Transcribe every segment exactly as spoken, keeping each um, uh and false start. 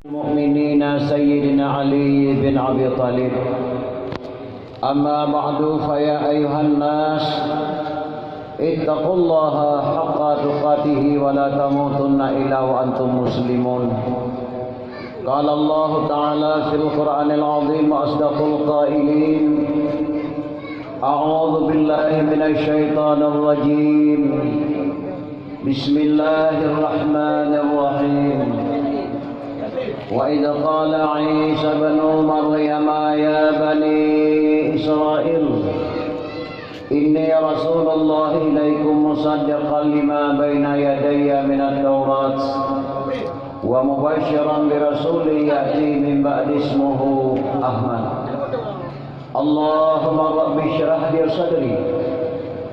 المؤمنين سيدنا علي بن أبي طالب. أما بعد، فيا أيها الناس، اتقوا الله حق تقاته ولا تموتن إلا وأنتم مسلمون. قال الله تعالى في القرآن العظيم وأصدق القائلين: أعوذ بالله من الشيطان الرجيم. بسم الله الرحمن الرحيم. وإذ قال عيسى ابن مريم يا بني إسرائيل إني رسول الله إليكم مصدقا لما بين يدي من التوراة ومبشرا برسول يأتي من بعد اسمه أحمد. اللهم رب اشرح لي صدري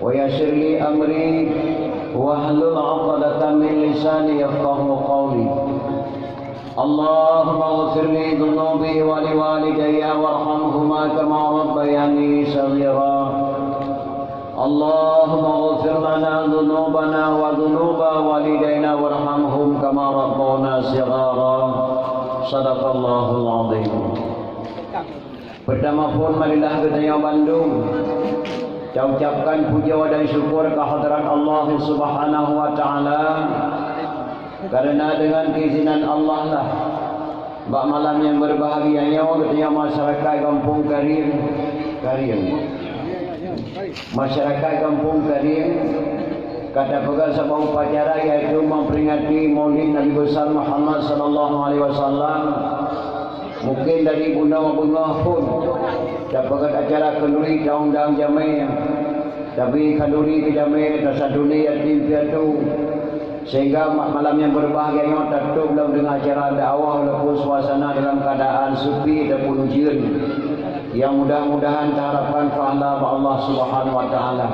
ويسر لي أمري واحلل عقدة من لساني يفقهوا قولي. اللهم اغفر لي ذنوبي ولوالدي وارحمهما كما ربياني صغيرا. اللهم اغفر لنا ذنوبنا وذنوب والدينا وارحمهم كما ربونا صغارا. صدق الله العظيم. Peurtama phon marilah geutanyoe bandum taucapkan pujoe dan syukur keu hadrat Allah Subhanahu wa Taala, kareuna deungon keuizinan Allah lah, bak malam nyang beubahgia nyoe geutanyoe masyarakat Gampông Karim, Karim, masyarakat Gampông Karim ka tapeugah saboh upacara, yaitu memperingati Maulid Nabi Besar Muhammad sallallahu alaihi wasallam. Mungkin dari bunoe beungoh phon tapeugah acara khanduri taundang jamé, tapi khanduri keu jamé, tasantuni yatim piatu, sehingga ma-, malam nyang beubahgia nyoe tatôb lom deungon acara dakwah walaupun suasana dalam keuadaan sepi ataupun ujeuen. Yang mudah-mudahan taharapkan pahala bak Allah Subhanahu wa Taala.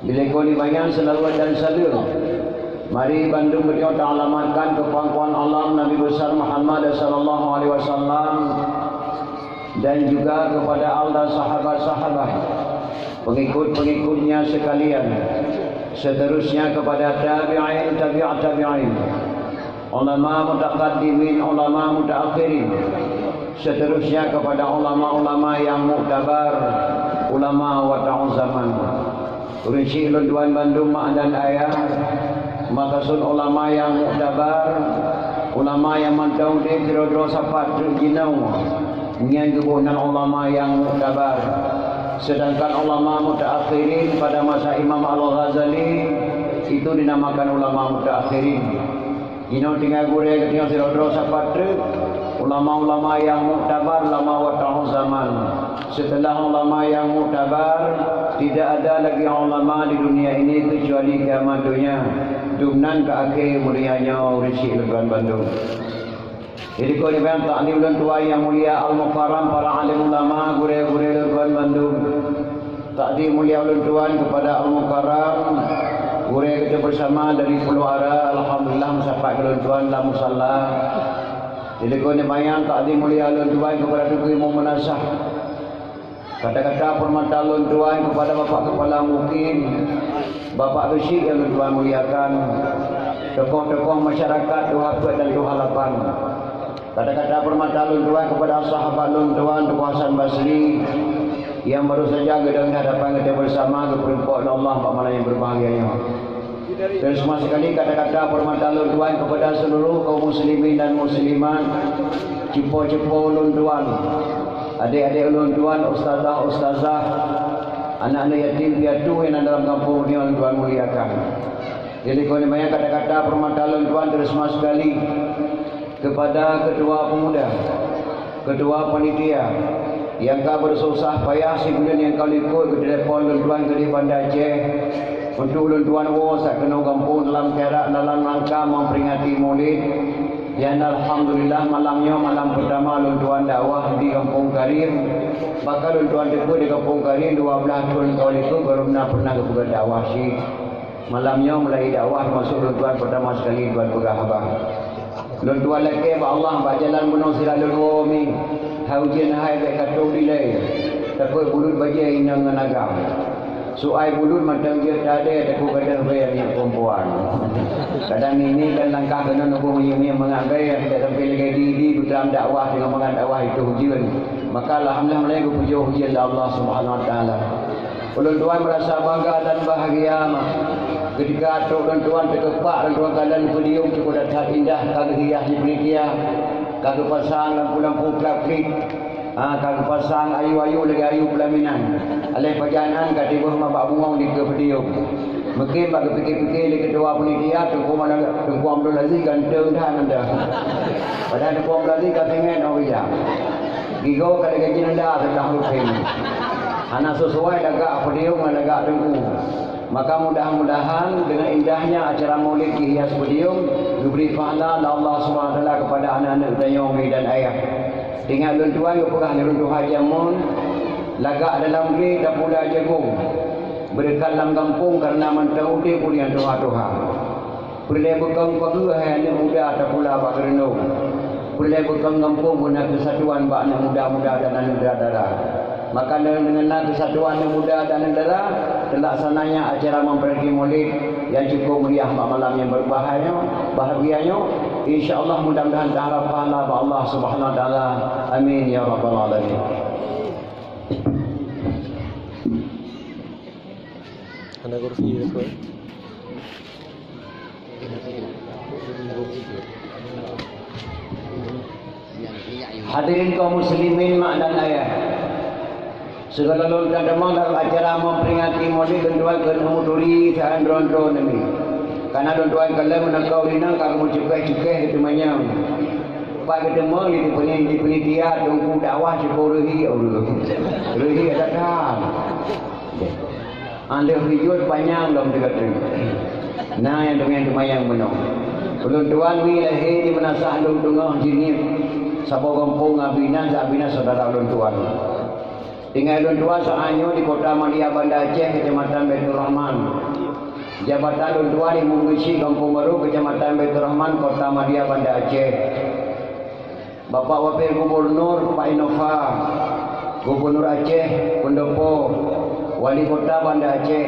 Dilikot nibak nyan seulaweuet dan saleuem mari bandum geutanyoe taalamatkan keu pangkuan alam Nabi Besar Muhammad sallallahu alaihi wasallam dan juga kepada al dan sahabat-sahabat, pengikut-pengikutnya sekalian, seterusnya kepada tabi'in, tabi'at tabi'in, ulama mutaqaddimin, ulama mutaakhirin, seterusnya kepada ulama-ulama yang muktabar, ulama wata'u zaman. Ureuëng syik lôn tuan bandum mak dan ayah, maka sun ulama yang muktabar, ulama yang mantong di sidroe-droe sapat treuk jinoe, nyan geuboh nan ulama yang muktabar. Sedangkan ulama mutaakhirin pada masa Imam Al-Ghazali itu dinamakan ulama mutaakhirin. Jinoe tinggai gurée geutanyoe sidroe-droe sapat treuk, ulama-ulama yang muktabar lama watahun zaman. Setelah ulama yang muktabar, tidak ada lagi ulama di dunia ini kecuali kiamat dunia. Dum nan keu akhé mulia nyoe ureuëng syik lôn tuan bandum. Jadi kau ni bayang taklim lôn tuan yang mulia Al-Mukarram, para alim ulama, gurée-gurée lôn tuan bandum. Takdim mulia ulôn tuan kepada Al-Mukarram, gurée kita bersama dari Pulau Ara, alhamdulillah meusapat keu lôn tuan lam musalla. Dilikot nibak nyan takdim mulia ulôn tuan kepada Teungku Imum Meunasah. Kata-kata peurmata lôn tuan kepada Bapak Kepala Mukim, Bapak Geusyik yang lôn tuan muliakan, tokoh-tokoh masyarakat Tuha Peuet dan Tuha Lapan. Kata-kata peurmata lôn tuan kepada sahabat lôn tuan Teungku Hasan Basri yang baru saja geudong di hadapan kita bersama geupeureumpok lé Allah bak malam yang berbahagia nyoe. Dan semua sekali kata-kata peurmata lôn tuan kepada seluruh kaum muslimin dan muslimat, cipo-cipo lôn tuan, adik-adik lôn tuan, ustazah, ustazah, anak-anak yatim piatu yang ada dalam kampung ni lôn tuan muliakan. Jadi kau ni banyak kata-kata peurmata lôn tuan terus sekali kepada ketua pemuda, ketua panitia yang ka bersusah payah sibuleuen yang ka likot geutelepon lôn tuan keudeh Banda Aceh untuk lôn tuan woe sa keunoe gampông dalam cara dalam rangka memperingati Maulid. Dan alhamdulillah malam nyoe malam pertama lôn tuan dakwah di Gampông Karim. Bahkan lôn tuan teupeu di Gampông Karim dua belas thon ka likot baru na pernah geupeugah dakwah syik. Malam nyoe mulai dakwah masuk lôn tuan pertama sekali tuan peugah haba. Lôn tuan lakée bak Allah bak jalan bunoe sira lôn woe mi. Hai ujeuen hai bék ka trok dilée. Takot bulut bajée inong ngon agam. Suai bulut mantong jeuet tadé, takot gadôh bèe aneuk perempuan. Kadang ini kan langkah keunoe nunggu miyueb-miyueb mangat bèe, tidak sampai lagi di, di, beutram dakwah dengan mangat dakwah itu hujan. Maka alhamdulillah mulai geupujoe hujan dari Allah Subhanahu Wa Taala. Ulôn tuan merasa bangga dan bahagia mah. Ketika trok ulôn tuan teukepak ulôn tuan kalon podium cukup that indah, ka geuhias di panitia, ka geupasang lampu-lampu klap-klip. Ha, ka geupasang ayu-ayu lagèe ayu pelaminan. Aléh pajan nyan ka tiboh ma bak bungong dikeue podium. Mungkin bak geupike-pike lé ketua panitia, Teungku Mana-, Teungku Abdul Aziz ganteng that ngon dah. Padahai Teungku Abdul Aziz ka sengét ngon bijak. Gigoe ka lagèe janda teudah rupeng. Hana sesuai lagak podium ngon lagak teungku. Maka mudah-mudahan dengan indahnya acara Maulid dihias podium, geubri pahala lé Allah Subhanahu Wa Taala kepada aneuk-aneuk geutanyoe mi dan ayah. Ingat lôn tuan geupeugah lé lôn tuha jameun, lagak dalam glé tapula jagong. Beureukat lam gampông kareuna mantong udép ureueng tuha-tuha. Peureulèe beukong pageue hai aneuk muda tapula bak keureundong. Peureulèe beukong gampông beuna keusatuan bak aneuk muda-muda dan aneuk dara-dara. Maka deungon na keusatuan aneuk muda dan aneuk dara, teulaksananya acara memperingati Maulid nyang cukup meriah bak malam nyang berbahagia nyoe, bahagia nyoe. Insya Allah mudah-mudahan taharap pahala bak Allah Subhanahu Wa Taala. Amin ya rabbal alamin. Hana kursi ya, Pak. Hadirin kaum muslimin mak dan ayah. Sigohlom lôn tamong dalam acara memperingati Maulid lôn tuan keuneuk meuturi sajan droe-droe nyoe. Karena lôn tuan kalon meunakau rinang ka meucukéh-cukéh geuteumanyong. Pat geuteumong di peni-, di penitia teungku dakwah syukur reuhi ureueng. Reuhi ada kan. Aneuk rijot panyang lom teuka-teuka. Na nyang teumanyong-teumanyong bunoe. Ulôn tuan mi lahé di Meunasah Lôn Teungoh Jeunieb. Saboh gampông Abinah, Abinah syedara ulôn tuan. Tinggai lôn tuan saat nyoe di Kota Madya Banda Aceh, Kecamatan Baiturrahman. Jabatan lôn tuan Imeum Geuchik Gampông Barô, Kecamatan Baiturrahman, Kota Madya Banda Aceh. Bapak Wakil Gubernur Pak Innova, Gubernur Aceh, Pendopo, Wali Kota Banda Aceh,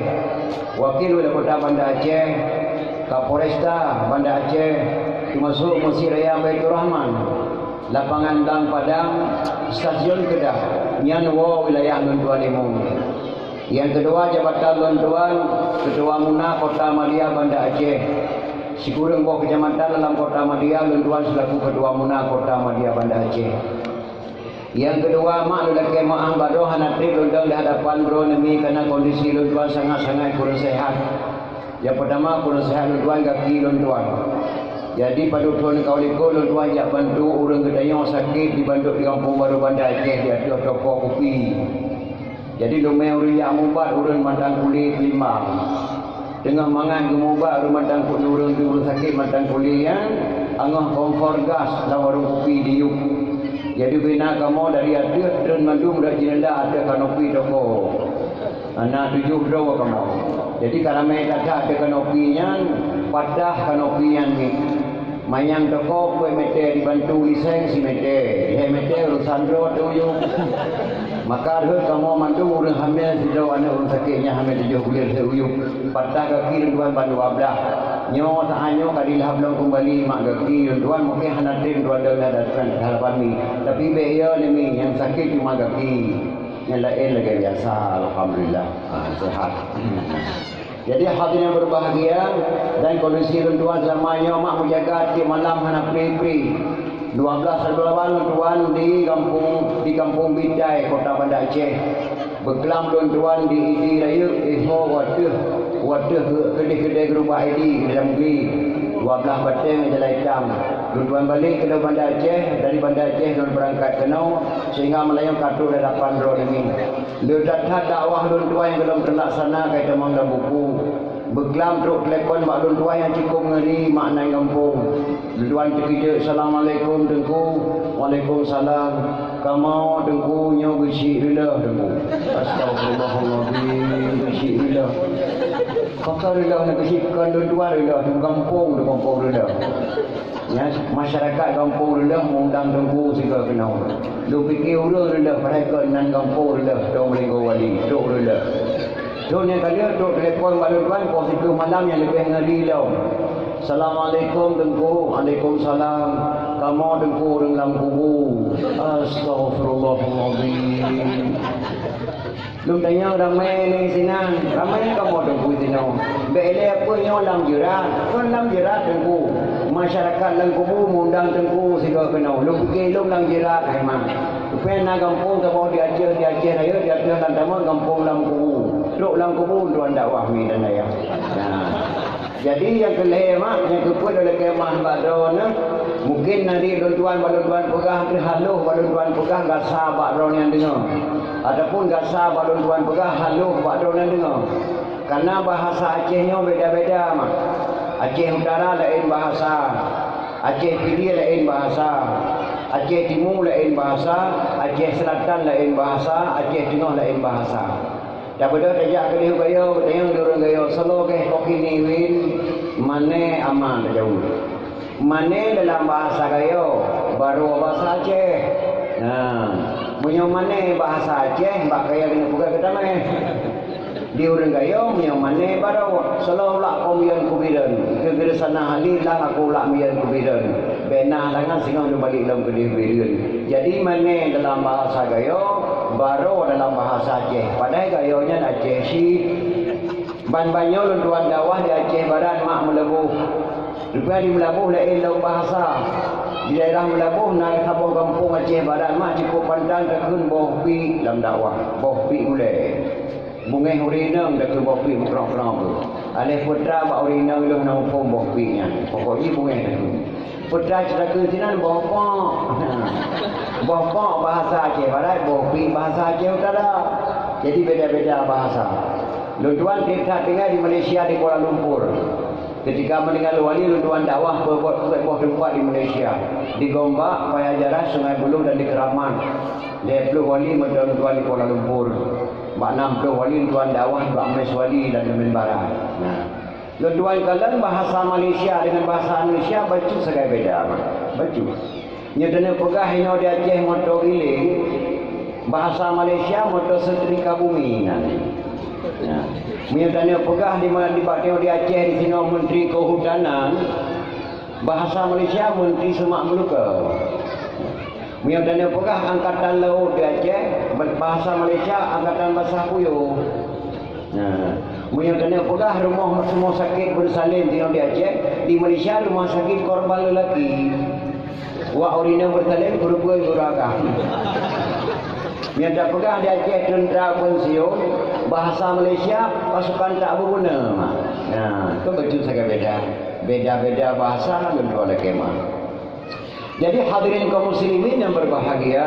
Wakil Wali Kota Banda Aceh, Kapolresta Banda Aceh, teumasok Meuseujid Raya Baiturrahman, Lapangan Blang Padang, Stasiun Kedah, nyan woe wilayah lôn tuan Imeum. Nyang keudua, jabatan lôn tuan Ketua Muna Kota Madya Banda Aceh. Sikureueng boh keucamatan dalam Kota Madya lôn tuan seulaku Ketua Muna Kota Madya Banda Aceh. Nyang keudua, mak lôn lakèe meu'ah baroe hana trép lôn dong di hadapan droeneuh mi karena kondisi lôn tuan sangat-sangat kureueng seuhat. Nyang peurtama, kureueng seuhat lôn tuan gaki lôn tuan. Jadi, padub thôn ka likot lôn tuan jak bantu ureueng geutanyoe sakét di bandum di Gampông Barô Banda Aceh di ateueh toko kupi. Jadi, lôn mè ureueng jak mubat ureueng mantang kulé Peulimbang. Teungoh mangat geumubat ureueng mantang kulé, ureueng, ureueng sakét mantang kulé nyan, angoh kompor gas lam warong kupi diyueb. Jadi, bina kamoe dari ateueh treun mandum rot jeunda ateueh kanopi toko. Na tujoh droe kamoe. Jadi, ka ramé that-that ateueh kanopi nyan, patah kanopi nyan ngieng. Manyang toko peuet meter dibantu liseng simèter, lhèe meter urusan droe teuh uyueb. Maka rhot kamoe mandum ureueng hamé sidroe aneuk ureueng sakét nyang hamé tujoh buleuen lhèe uyueb. Patah gaki lôn tuan ban dua blah. Nyoe saat nyoe ka dilhap lom keumbali mak gaki lôn tuan, mungken hana trép lôn tuan dong dah datang ka hadapan mi. Tapi bèk yo nyoe mi, nyang sakét cuma gaki. Nyang laén lagèe biasa, alhamdulillah. Ah, sehat. Jadi hadirin yang berbahagia, dan kondisi lôn tuan selama nyoe mak meujaga tiep malam hana pri-pri. Dua belas Rabiul Awal lôn tuan di kampung, di Kampung Bitai, Kota Banda Aceh. Beuklam lôn tuan di Idi rayeuk, eh, ho wateuh, wateuh keudeh-keudeh geurubah Idi di dalam gui. Dua belas bateng jalan itam. Lôn tuan balek keunoe Banda Aceh, dari Banda Aceh lôn beurangkat keunoe, sehingga malam nyoe ka trok di hadapan droeneuh nyoe. Le that-that dakwah lôn tuan nyang gohlom teulaksana ka itamong lam buku. Beuklam trok telepon bak lôn tuan nyang cukôp ngeuri makna gampông. Lôn tuan teukeujot, "Assalamualaikum, Teungku." "Waalaikumsalam." "Kamoe, Teungku, nyoe geuchik reuloh, Teungku." Astagfirullahalazim, geuchik reuloh. Pakon reuloh na geuchik, kon lôn tuan reuloh, gampông, gampông reuloh. Nyan, masyarakat gampông reuloh mengundang Teungku sigoe keunoe. Lôn pike ureueng reuloh, padahai kon nan gampông reuloh, Teungku Meulinggo Wali, trok reuloh. Lôn nyang ka lheueh trok telepon bak lôn tuan poh siplôh malam nyang leubeh ngeri lom. "Assalamualaikum Teungku." "Waalaikumsalam." "Kamoe Teungku ureueng lam kubu." Astaghfirullahalazim. Lôn tanyong ramé nyan sinan, ramé kamoe Teungku sinoe. Bèk ilèe peue nyoe lam jeurat, kon lam jeurat Teungku. Masyarakat lam kubu meuundang Teungku sigoe keunoe. Lôn pike lôn lam jeurat hai mak. Rupanya na gampông saboh di Aceh, di Aceh Rayeuk, di ateueh lam tamong gampông lam kubu. Trok lam kubu tuan dakwah mi dan ayah. Nah. Jadi nyang keu lhèe mak, nyang keu peuet lôn lakèe meu'ah bak droeneuh, mungken na di lôn tuan bak lôn tuan peugah teuh haloh bak lôn tuan peugah gasa bak droeneuh nyang deungö. Ataupun gasa bak lôn tuan peugah haloh bak droeneuh nyang deungö. Karena bahasa Aceh nyoe beda-beda mak. Aceh Utara laén bahasa, Aceh Pidie laén bahasa, Aceh Timu laén bahasa, Aceh Selatan laén bahasa, Aceh Teungoh laén bahasa. Tabeudôh tajak keudéh u Gayo, geutanyong di ureueng Gayo, "Saloe geh kokini win, mané ama tajaweueb?" Mané dalam bahasa Gayo, baroe bahasa Aceh. Nah, meunyoe mané bahasa Aceh, bak kaya keuneuk peugah geutamèe. Di ureueng Gayo, meunyoe mané baroe, saloe ulak po miyueb kubireuen, keu geureusana hali lam aku ulak miyueb kubireuen. Bèk na halangan singoh lôn balek lom keudéh bireuen. Jadi mané dalam bahasa Gayo, baroe dalam bahasa Aceh. Padahai Gayo nyan Aceh cit. Ban-ban nyoe lôn tuan dakwah di Aceh Barat mak Meulaboh. Rupanya di Meulaboh laén lom bahasa. Di daerah Meulaboh na saboh gampông Aceh Barat mak cukôp pantang takheun boh piek lam dakwah. Boh piek gulèe. Beungèh ureueng inong takheun boh piek meukrong-krong tu. Aléh peue teuma bak ureueng inong lôn hana muphom boh piek nyan. Pokok jih beungèh takheun. Peue teuma cit takheun sinan boh pok. Boh pok bahasa Aceh Barat, boh piek bahasa Aceh Utara. Jadi beda-beda bahasa. Lôn tuan trép that tinggai di Malaysia di Kuala Lumpur. Ketika meuninggai lôn wali, lôn tuan dakwah peuet boh, peuet boh teumpat di Malaysia. Di Gombak, Paya Jaran, Sungai Buloh dan di Keramat. Lhèe ploh wali meuteumpat lôn tuan di Kuala Lumpur. Bak nam ploh wali lôn tuan dakwah bak Mes Wali dan Kemenbara. Nah. Lôn tuan kalon bahasa Malaysia dengan bahasa Indonesia bacut sagai beda, Mak. Bacut. Nyoe taneuk peugah inoe di Aceh moto giling, bahasa Malaysia moto setrika bumi nan. Ya. Meunyoe taneuk peugah di ma-, di bak di Aceh di sinoe Menteri Kehutanan, bahasa Malaysia Menteri Semak Belukar. Meunyoe taneuk peugah Angkatan Laut di Aceh, bahasa Malaysia Angkatan Basah Kuyuh. Nah, meunyoe taneuk peugah rumoh, rumoh sakét Beureusaleum di Aceh, di Malaysia rumah sakit korban lelaki. Wak ureueng inong Beureusaleum gureubeuen guragam. Meunyoe tapeugah di Aceh teuntra pensiun, bahasa Malaysia pasukan tak berguna. Nah, itu betul sagai beda. Beda-beda bahasa lôn tuan lakèe meu'ah. Jadi hadirin kaum muslimin yang berbahagia,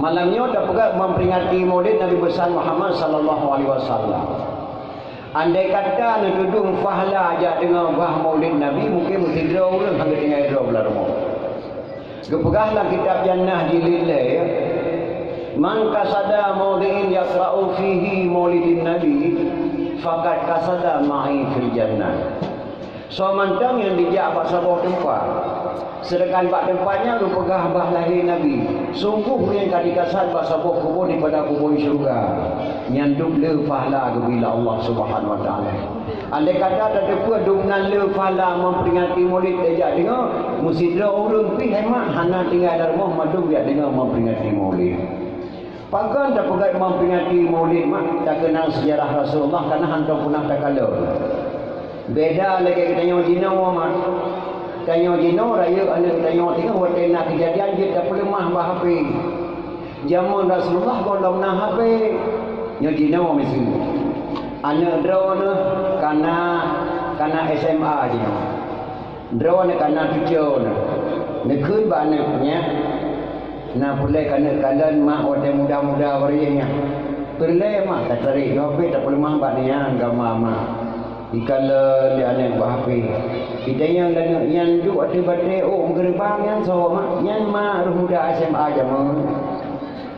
malam nyoe tapeugah memperingati Maulid Nabi besar Muhammad sallallahu alaihi wasallam. Andai kata neutudoh pahala jak deungoe bah Maulid Nabi, mungkin meusidroe ureueng hana tinggai droe bak rumoh. Geupeugah lam kitab Jannah jilid lhèe, "Man qasada maudhi'in yaqra'u fihi Maulidin Nabi, faqad qasada ma'i fil jannah." Soe mantong nyang jijak bak saboh teumpat, seudangkan bak teumpat nyan geupeugah bah lahé Nabi, sunggoh nyang ka jikasad bak saboh kubu dipada kubu syeuruga, nyan dum le pahala geubri lé Allah Subhanahu wa Taala. Andai kata tateupeue dum nan le pahala memperingati Maulid tajak deungoe, meusidroe ureueng pih hai mak hana tinggai lam rumoh mandum jak deungoe memperingati Maulid. Pakon tapeugah memperingati Maulid mak, takeunang seujarah Rasulullah kana hantom peunah takalon. Beda lagèe geutanyoe jinoe mak. Tanyoe jinoe rayeuk aneuk tanyoe teungoh watèe na keujadian jeuet tapeuleumah bak H P. Jameun Rasulullah gohlom na H P. Nyoe jinoe miseue. Aneuk droeneuh kana, kana S M A jinoe. Droeneuh kana tujoh neuh. Neukheun bak aneuk nyan, na peureulèe keuneuk kalon mak watèe muda-muda barô nyan. Peureulèe mak tatarek, nyoe pih tapeuleumah bak nyan gama mak. Ikalon lé aneuk bak H P. Itanyong lé aneuk nyan duek ateueh batèe ôk meugeuribang nyan soe mak? Nyan mak reuh muda S M A jameun.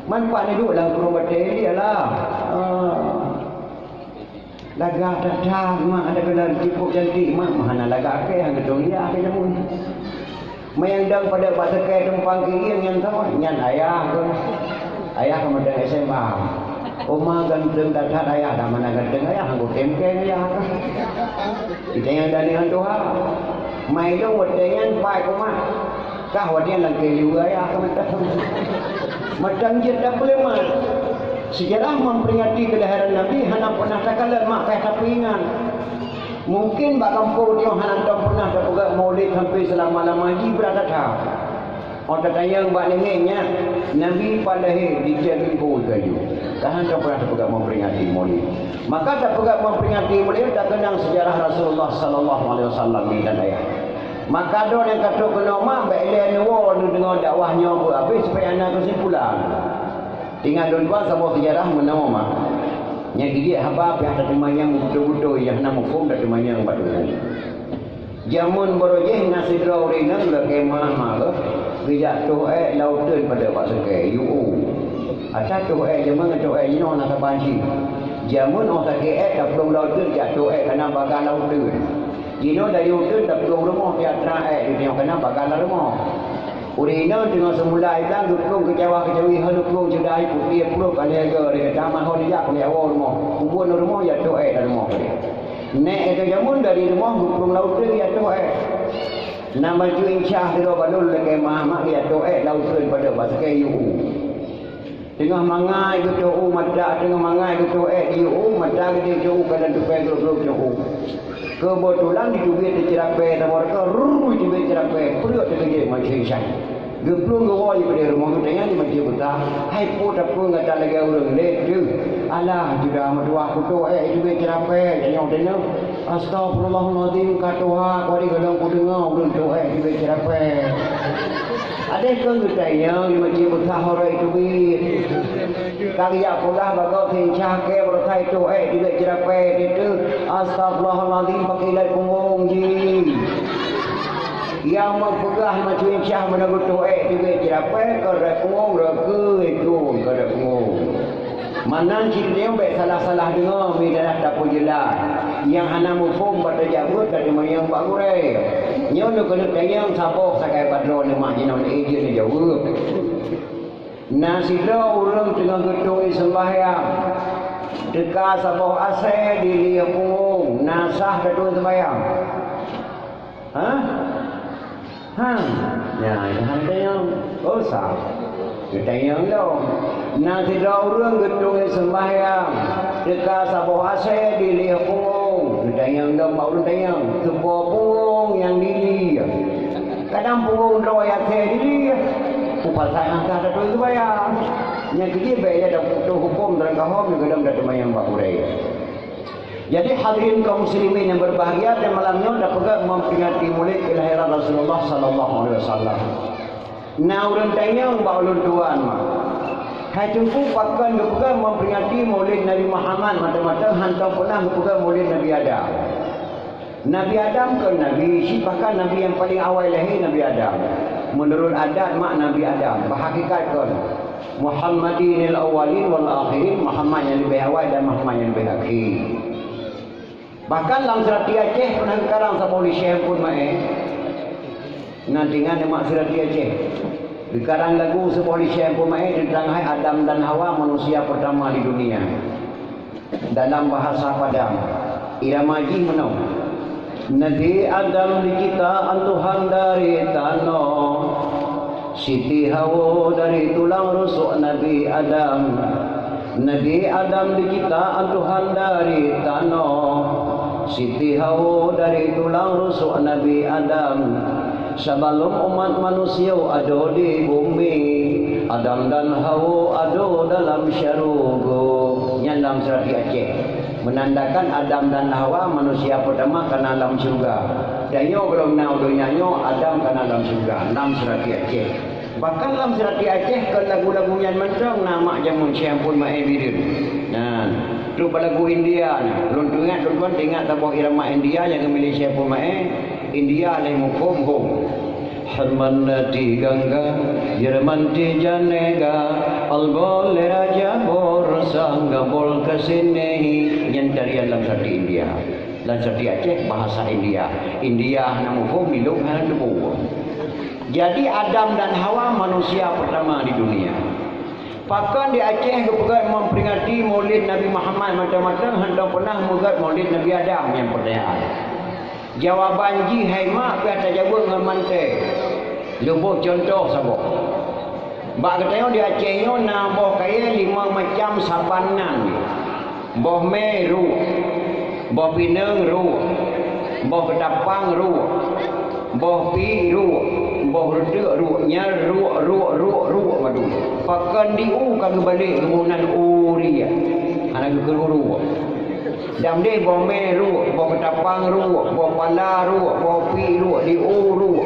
Man pat neuduek lam kurông batèe, iyalah. Ah. Lagak that-that mak, ada keunan cukôp cantik mak, mah hana lagak kèe, han geutông yah keu jameun. Meunyo dang padub bak teukai tumpang keuieng nyan tho, nyan ayah keuh. Ayah keuh mantong S M A. Oma ganteng that-that ayah, dah mana ganteng ayah, hana tem-tem ayah. Kita nyang dani ngon tuha. Mai lôn watèe nyan pai koma. Kah watèe nyan lam keu liwa ayah ka mantong. Mantong jeuet tapeuleumah. Sejarah memperingati kelahiran Nabi hana pernah takalon, mak payah tapeuingat. Mungkin bak gampông nyoe hana tom pernah tapeugah maulid sampai selama-lama jih brat that-that. Óh tatanyong bak nenek nyan, Nabi pat lahé di Cot Lingkôi Kayu. Ka hana pernah tapeugah memperingati maulid. Maka tapeugah memperingati maulid takeunang sejarah Rasulullah sallallahu alaihi wasallam di tanah ayah. Maka droe nyang ka trok keunoe mak bèk ilèe neuwoe neudeungoe dakwah nyoe beu habéh supaya na keusimpulan. Ingat lôn tuan saboh sejarah meunoe mak. Nyang jijak haba pih tateumanyong beutôi-beutôi nyang hana muphom tateumanyong bak tuha. Jameun barô jih na sidroe ureueng inong lakèe meu'ah-meu'ah geuh, geujak toh èk lam uteuen padub bak seukée, yue u. Atra toh èk jameun ngon toh èk jinoe na saban cit. Jameun óh sakét èk taplueng lam uteuen jak toh èk kana baga lam uteuen. Jinoe dari uteuen taplueng rumoh tiep trang èk jinoe kana baga lam rumoh. Ureueng inong teungoh seumula itam geuplueng keucawa-keucawi, hana plueng ceudah, putih plueng ka lhèe goe, geutama ho dijak keu jak woe rumoh. Ubon rumoh jak toh èk lam rumoh keudéh. Nèk gata jameun dari rumoh geuplueng lam uteuen jak toh èk. Na bacut incah sidroe balon lakèe meu'ah-meu'ah jak toh èk lam uteuen padub bak seukée yue u. Teungoh mangat geutoh u mata, teungoh mangat geutoh èk yue u, mata geutoh u kadang tupée glok-glok toh u. Keubeutulan diteubiet teuceurapée saboh reukah, ruu, teubiet ceurapée, pruet teukeujeuet macam insan. Geuplueng geuwoe jih keudéh rumoh geutanyoe di Masjid Buta. Hai po tapeueng gata lagèe ureueng lé deuh. Alah, sudah meutuah kutoh èk teubiet ceurapée, tanyoe-tanyoe. Astagfirullahalazim, ka tuha, kok di golom kudeungoe ureueng toh èk teubiet ceurapée. Adeh keu geutanyong di Masjid Buta horoi teubiet. Ka geujak pulang bagoe seuincah kèe baroesa toh èk teubiet ceurapée teuh. Astagfirullahalazim, pakai ilai punggong jih. Nyang meupeugah macam incah meunan geutoh èk teubiet ceurapée, keu rot punggong, rot keue, tueng keu rot punggong. Meunan cit nyoe bèk salah-salah deungoe, meuidadah tapeujeulaih. Nyang hana muphom bak tajak beuet ka teumanyong bak gurèe. Nyoe lôn keuneuk tanyong saboh sagai padroe neuh mak jinoe lé jeuet neujaweueb. Na sidroe ureueng teungoh geutoh seumbahyang, teuka saboh asèe di lieh punggong, na sah tatoh seumbahyang? Hah? Hah? Nyan, hana tanyong. Oh, sah. Geutanyong lom. Na sidroe ureueng geutoh seumbahyang, teuka saboh asèe di lieh punggong. Geutanyong lom bak ureueng tanyong, soe punggong nyang di lieh? Kadang punggong droe asèe di lieh. Peue pasai angka tatoh seumbahyang. Nyang keujih bèk ya tapeutoh hukôm dan kahom nyang gadam dan teumayang bak gurèe. Jadi hadirin kaum muslimin yang berbahagia, dan malam nyoe tapeugah memperingati Maulid kelahiran Rasulullah sallallahu alaihi wasallam. Na ureueng tanyong bak ulôn tuan, mak, hai Teungku, pakon geupeugah memperingati Maulid Nabi Muhammad, mata-mata hantom peunah geupeugah Maulid Nabi Adam? Nabi Adam kon nabi, cit bahkan nabi nyang paleng awai lahé Nabi Adam. Meunurot adat mak Nabi Adam, bak hakikat kon Muhammadinil awwalin wal akhirin, Muhammad nyang leubeh awai dan Muhammad nyang leubeh akhé. Bahkan lam seurati Aceh peunah geukarang saboh lé Syekh Teungku Maé. Na teuingat nyan mak seurati Aceh. Geukarang lagu saboh lé Syekh Teungku Maé teuntang hai Adam dan Hawa, manusia pertama di dunia. Dalam bahasa Padang, irama jih meunoe. Nabi Adam diciptaan Tuhan dari tanoh. Siti Hawa dari tulang rusuk Nabi Adam. Nabi Adam diciptaan Tuhan dari tanoh. Siti Hawa dari tulang rusuk Nabi Adam. Sabalom umat manusia ado di bumi, Adam dan Hawa ado dalam syeuruga. Nyan lam seurati Aceh. Menandakan Adam dan Hawa manusia pertama kana lam syeuruga. Dan nyoe gohlom na u donya nyoe Adam kana lam syeuruga, lam seurati Aceh. Bahkan lam seurati Aceh kon lagu-lagu nyan mantong na mak jameun Syekh Teungku Maé Bireuen. Nah, trok bak lagu India nyan. Lôn teuingat, lôn tuan teuingat saboh irama India nyang geumilih Syekh Teungku Maé. India lé muphom hom. Harmanda di Ganga, Jerman di Janega, Albol Raja Bor, Sangga Bol Kesini. Nyan tarian lam seurati India. Lam seurati Aceh, bahasa India. India hana muphom, milong hana teupeu. Jadi Adam dan Hawa manusia pertama di dunia. Pakon di Aceh geupeugét memperingati Maulid Nabi Muhammad mantong-mantong, hántom peunah meugét Maulid Nabi Adam? Nyan peutanyaan. Jawaban jih hai mak payah tajaweueb ngon mantée. Lôn boh cuntoh saboh. Bak geutanyoe di Aceh nyoe na boh kayée limong macam saban nan. Boh mé ruek, boh pineung ruek, boh keutapang ruek, boh pi ruek, boh reuteuek ruek, nyan ruek, ruek, ruek, ruek madu. Pakon di u ka geubalek geuboh nan u riek, hana geukheun u ruek. Dan deh boh mé ruek, boh keutapang ruek, boh pala ruek, boh pi ruek, di u ruek.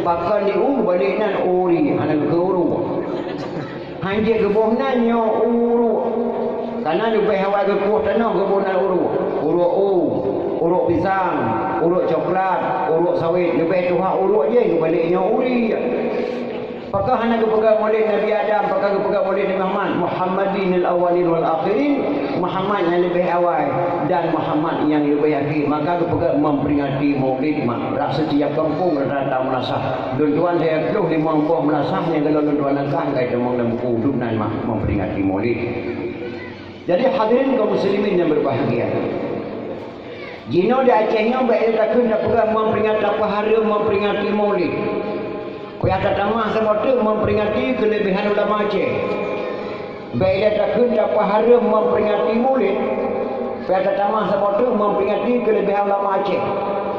Pakon di u balek nan u riek, hana geukheun u ruek. Hanjeuet geuboh nan nyoe uruek. Kana leubeh awai geukueh tanoh geuboh nan uruek. Uruek u, uruek pisang, uruek coklat, uruek sawét. Leubeh tuha uruek jih geubalek nyoe u riek. Pakon hana geupeugah Maulid Nabi Adam, pakon geupeugah Maulid Nabi Muhammad? Muhammadinil awwalin wal akhirin, Muhammad nyang leubeh awai dan Muhammad nyang leubeh akhé. Maka geupeugah memperingati Maulid mak. Rasa tiap kampung rata-rata meunasah. Lôn tuan lhée ploh limong boh meunasah nyang geulôn lôn tuan langkah, kai teumong lam buku dum nan mah memperingati Maulid. Jadi hadirin kaum muslimin yang berbahagia, jinoe di Aceh nyoe bék lé takheun tapeugah memperingati, tapeugah hareuem memperingati Maulid. Payah tatamah saboh teuk memperingati keulebihan ulama Aceh. Bék lé takheun tapeugah hareuem memperingati Maulid, payah tatamah saboh teuk memperingati keulebihan ulama Aceh.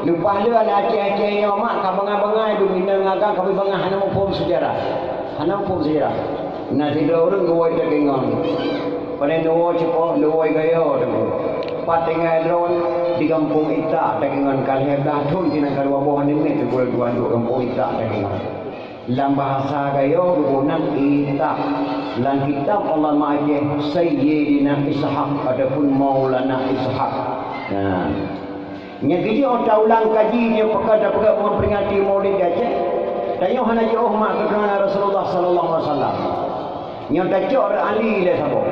Leupah lé aneuk Aceh-Aceh nyoe mak ka bangai-bangai dum inong agam ka bangai hana muphom seujarah. Hana muphom seujarah. Na sidroe ureuëng geuwoe teukeungon. Pane neuwoe ceupoh, neuwoe gayo teungku. Pat tinggai droe di gampông Itak teukeungon ka lhée blah thon sinan ka dua boh aneuk miet teungku lôn tuan duek gampông Itak teukeungon. Lam bahasa gayo geuboh nan Itak. Lam kitab ulama Aceh Sayyidina Ishaq ataupun Maulana Ishaq. Nah. Nyang keujeuet óh taulang kaji nyoe pakon tapeugah memperingati Maulid di Aceh. Tanyoe hana jiôh mak keuturonan Rasulullah sallallahu alaihi wasallam. Nyoe tacok rot Ali lé saboh.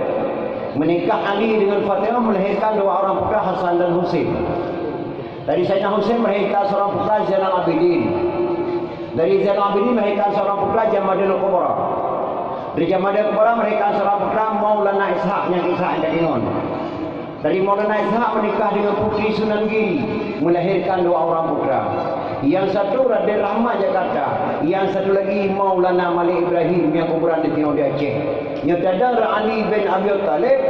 Meunikah Ali dengan Fatimah melahirkan dua orang putra Hasan dan Husin. Dari Sayyidina Husin melahirkan seorang putra Zainal Abidin. Dari Zainal Abidin melahirkan seorang putra Jamadil Kubra. Dari Jamadil Kubra melahirkan seorang putra Maulana Ishaq nyang Ishaq nyang teukeungon. Dari Maulana Ishaq menikah dengan Putri Sunan Giri, melahirkan dua orang putra. Yang satu Raden Rahmat Jakarta, yang satu lagi Maulana Malik Ibrahim nyang kuburan di Tinoh di Aceh. Nyoe tadong Ali bin Abi Thalib,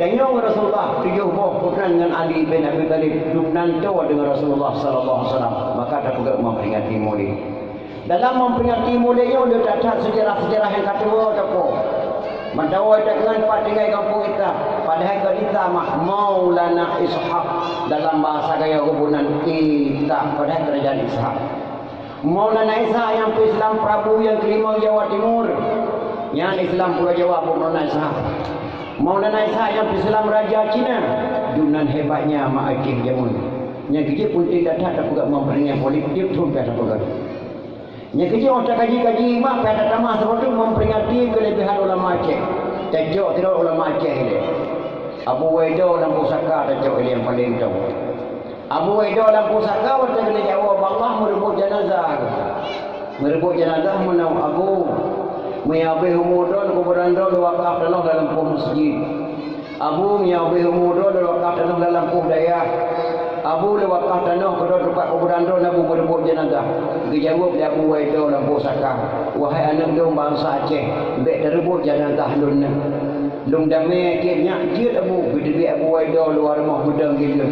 tanyoe ngon Rasulullah tujoh boh, peunan ngon Ali bin Abi Thalib, dum nan toe dengan Rasulullah sallallahu alaihi wasallam. Maka tapeugah memperingati Maulid. Dalam memperingati Maulid nyoe le that-that seujarah-seujarah nyang ka tuwoe teupeue. Mantong teukeungon pat tinggai gampông Itak, padahai kon Itak mah Maulana Ishaq, dalam bahasa gayo geuboh nan Itak, padahai keurajaan Ishaq. Maulana Ishaq nyang peuislam prabu nyang keulimong Jawa Timur, nyan Islam Pulo Jawa Maulana Ishaq. Maulana Ishaq nyang peuislam raja Cina, dum nan hebatnya mak Aceh jameun. Nyang keujeuet peunteng that-that tapeugah memperingati Maulid tiep thon ka tapeugah. Nyang keujeuet óh takaji-kaji mak payah tatamah saboh teuk memperingati keulebihan ulama Aceh. Tacok sidroe ulama Aceh ilée. Abu Waido lam pusaka tacok ilée nyang paleng tong. Abu Waido lam pusaka watée geulée jak woe bak Allah meureubot janazah. Meureubot janazah meunan, Abu, meunyoe habéh umu droe kuburan droe lôn wakaf tanoh lam lampôh meuseujid. Abu, meunyoe habéh umu droe lôn wakaf tanoh lam lampôh dayah. Abu, lôn wakaf tanoh keudroe teumpat kuburan droe, Abu, meureubot janazah. Geujaweueb lé Abu Waido lam pusaka, "Wahai aneuk lôn bansa Aceh, bék tareubot janazah lôn nyan. Lôn damé tieb nyak jeuet Abu." Geuteubiet Abu Waido luwa rumoh meudong geuh,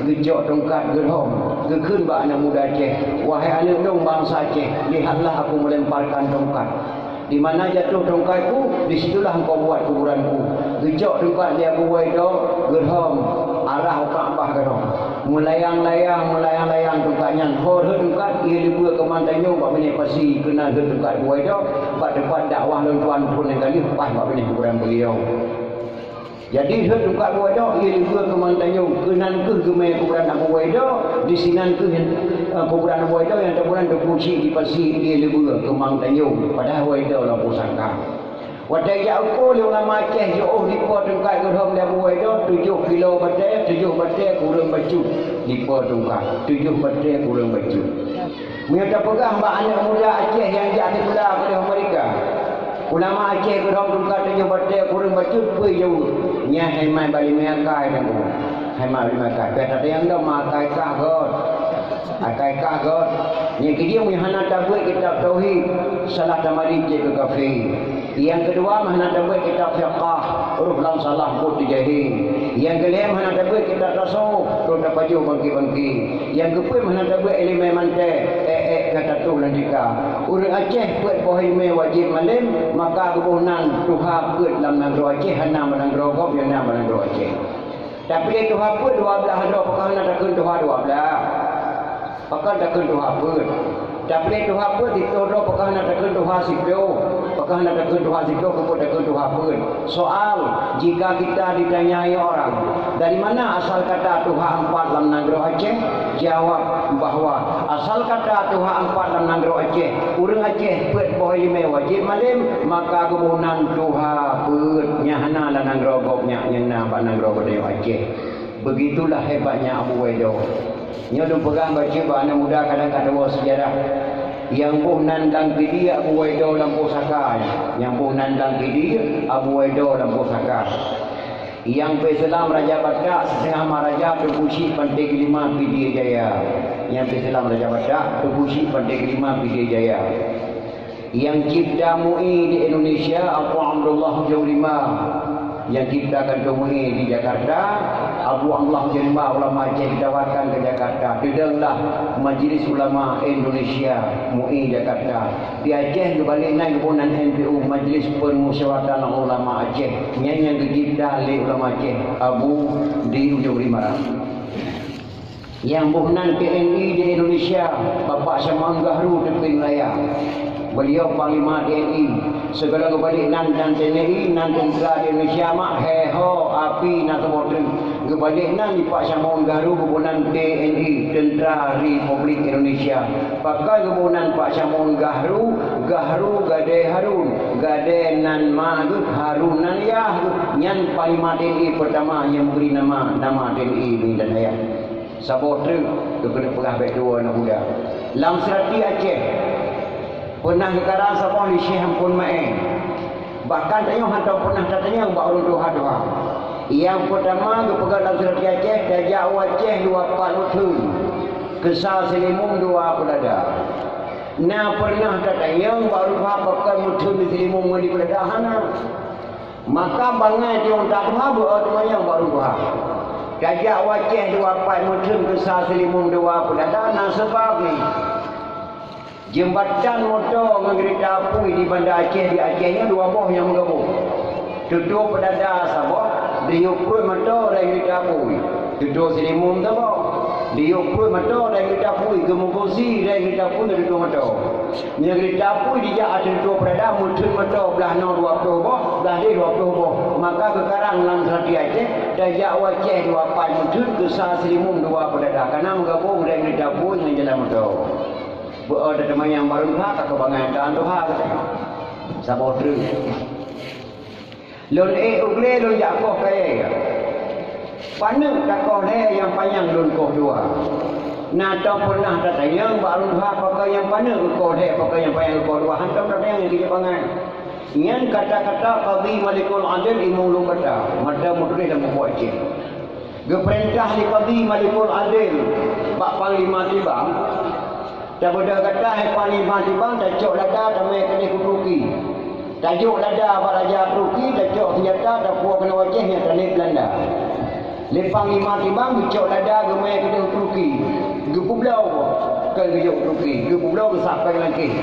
geucok tungkat geurhom, geukheun bak aneuk muda Aceh, "Wahai aneuk lôn bansa Aceh, lihatlah aku melemparkan tongkat. Di mana jatuh tongkatku, di situlah engkau buat kuburanku." Geucok tungkat lé Abu Waido, geurhom, arah u Ka'bah geurhom. Meulayang-layang, meulayang-layang tungkat nyan. Ho rhot tungkat, ie leubue keumang tanyoe bak binéh pasi, keunan rhot tungkat Abu Waido, bak teumpat dakwah lôn tuan phon nyang ka lheueh, paih bak binéh kuburan beliau. Jadi, rhot tungkat Abu Waido, ie leubue keumang tanyoe, keunan keuh geumé kuburan Abu Waido, disinan keuh, eh, kuburan Abu Waido nyang teuburan teukuci di pasi, ie leubue keumang tanyoe, padahai Waido lam pusaka. Watée jak uko lé ulama Aceh, jiôh dipo tungkat geurhom lé Abu Waido, tujoh kilo batée, tujoh batée kureueng bacut. Dipo tungkat, tujoh batée kureueng bacut. Meunyoe tapeugah bak aneuk muda Aceh nyang jak sikula keudeh Amerika, Ulama Aceh keudroe tungkat tujoh batée kureueng bacut peue jaweueb. Nyan hai mat bak limai akai nyan. Hai mat bak limai akai. Pih tatanyong dong ma akai kah göt. Akai kah göt. Nyang keujeuet meunyoe hana tabeuet kitab tauhid, salah tamadi cit keu kafé. Nyang keudua meuhana tabeuet kitab fiqah, rôh lam salah buet teujahe. Nyang keulhèe meuhana tabeuet kitab tasawuf, rôh tapajoh bangke-bangke. Nyang keupeuet meuhana tabeuet ileumèe mantek, ék-ék ka tatuh lam tika. Ureueng Aceh peuet boh ileumèe wajéb malém, maka geuboh nan tuha peuet lam nanggroe Aceh, hana bak nanggroe gob, nyang na bak nanggroe Aceh. Tapi lé tuha peuet dua blaih droe, pakon hana takheun tuha dua blaih? Pakon takheun tuha peuet? Tapi lé tuha peuet siploh droe, pakon hana takheun tuha siploh? Pakon hana takheun tuha siploh, keupeue takheun tuha peuet? Soal, jika kita ditanyai orang, "Dari mana asal kata tuha empat lam nanggroe Aceh?" Jawab bahwa asal kata tuha empat lam nanggroe Aceh, ureueng Aceh peuet boh ileumèe wajéb malém, maka geuboh nan tuha peuet. Nyang hana lam nanggroe gob nyan, nyang na bak nanggroe geutanyoe Aceh. Begitulah hebatnya Abu Waido. Nyoe lôn peugah bacut bak aneuk muda kadang ka tuwoe seujarah. Nyang boh nan Dang Pidie Abu Waido lam pusaka. Nyang boh nan Dang Pidie Abu Waido lam pusaka. Nyang peuseulamat Raja Batak siseungoh mat raja Teungku Chik Panté Keulima Pidie Jaya. Nyang peuseulamat Raja Batak Teungku Chik Panté Keulima Pidie Jaya. Nyang cipta MUI di Indonesia Abu Abdullah Hujung Rimba. Nyang cipta kantô MUI di Jakarta Abu Abdullah Hujung Rimba, ulama Aceh ditawarkan ke Jakarta. Teudonglah Majlis Ulama Indonesia, MUI Jakarta. Di Aceh geubalek nan geuboh nan M P U, Majlis Permusyawaratan Ulama Aceh. Nyan nyang geucipta lé ulama Aceh Abu di Hujung Rimba. Nyang boh nan T N I di Indonesia, Bapak Syamaun Gahru teupieng raya. Beliau Panglima T N I. Sigohlom geubalek nan, nan T N I, nan teuntra di Indonesia mak, he ho, api na saboh treuk. Geubalek nan di Pak Syamaun Gahru geuboh nan T N I, Teuntra Republik Indonesia. Pakon geuboh nan Pak Syamaun Gahru, Gahru Gadée Harun, Gadée nan ma geuh, Harun nan yah geuh. Nyan Panglima T N I peurtama nyang geubri nama, nama T N I nibak ayah. Saboh treuk keuneuk peugah bék tuwoe aneuk muda. Lam Seurati Aceh, peunah geukarang saboh lé Syekh Ampon Maé. Bahkan tanyoe hana peunah tatanyong bak ureueng tuha-tuha. Nyang peurtama geupeugah lam Seurati Aceh, tajak u Aceh dua pat meutheun, keusa Seulimeum dua Peulada. Na peunah tatanyong bak ureueng tuha pakon meutheun di Seulimeum ngon di Peulada? Hana. Maka bangai tiong that tuha beu-o teumanyong bak ureueng tuha. Tajak u Aceh dua pat meutheun, keusa Seulimeum dua Peulada, na seubab nyan. Jeumbatan moto ngon geurita apui di Banda Aceh di Aceh nyoe dua boh nyang meugabong. Teutoe Peulada saboh, diyueb pruet moto dan geurita apui. Teutoe Seulimeum saboh, diyueb pruet moto dan geurita apui, geumeugosi dan geurita apui ngon teutoe moto. Nyan geurita apui dijak ateueh teutoe Peulada, meutheun moto blaih noe dua ploh boh, blaih deh dua ploh boh. Maka geukarang lam Seurati Aceh, tajak u Aceh dua pat meutheun, keusa Seulimeum dua Peulada. Kana meugabong dan geurita apui ngon jalan moto. Beu-o teumanyong bak ureueng tuha, ka keubangai tan tuha. Saboh treuk. Lôn ék u glé lôn jak koh kayée. Paneuk takoh lhée nyang panyang lôn koh dua. Na tom peunah tatanyong bak lôn tuha pakon nyang paneuk geukoh lhée, pakon nyang panyang geukoh dua, hantom tatanyong nyang keu jeuet bangai. Nyan kata-kata Qadhi Malikul Adil, imeum lôn gata, mata meutuléh lam buku Aceh. Geupeurintah lé Qadhi Malikul Adil bak Panglima Tibang, tabeudôh gata hai Panglima Tibang, tacok lada tamé keudeh u Turki. Tajok lada bak raja Turki, tacok seunjata, tapuwoe keunoe u Aceh nyang talét Beulanda. Lé Panglima Tibang geucok lada geumé keudeh u Turki, geupeubloe, kon geujok u Turki, geupeubloe geusak péng langkéh.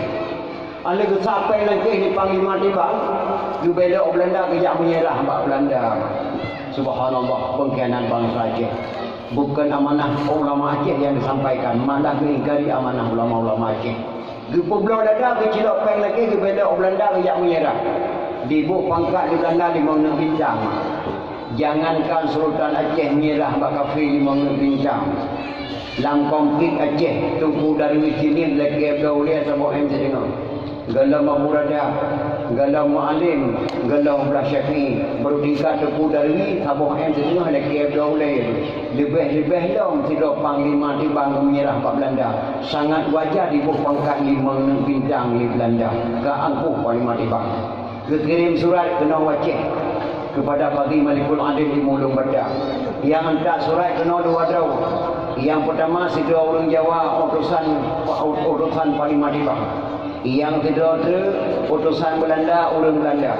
Óh lheueh geusak péng langkéh lé Panglima Tibang, geubelok Beulanda geujak meunyeurah bak Beulanda. Subhanallah, pengkhianat bansa Aceh. Bukan amanah ulama Aceh yang disampaikan, malah mengingkari amanah ulama-ulama Aceh. Geupeubloe lada, geucilok péng langkéh, geubelok Beulanda geujak meunyeurah. Diboh pangkat lé Beulanda limong neuk bintang. Jangankan Sultan Aceh meunyeurah bak kafé limong neuk bintang. Lam konflik Aceh, Teungku Darwis Jilid lakée bloe ulée saboh M sideungoe. Gohlom Abu Rada, gohlom Mualem, gohlom Abdullah Syafi'i. Baru tingkat Teungku Darwis saboh M sideungoe lakée bloe ulée. Leubeh-leubeh lom sidroe Panglima Tibang meunyeurah bak Beulanda. Sangat wajar diboh pangkat limong neuk bintang lé Beulanda. Ka angkuh Panglima Tibang. Geukirém surat keunoe u Aceh keupada Kadhi Malikul Adil Imeum Lueng Bata. Nyang hantar surat keunoe dua droe. Nyang peutama sidroe ureuëng Jawa, utosan, utosan Panglima Tibang. Nyang sidroe teuk utosan Beulanda, ureuëng Beulanda.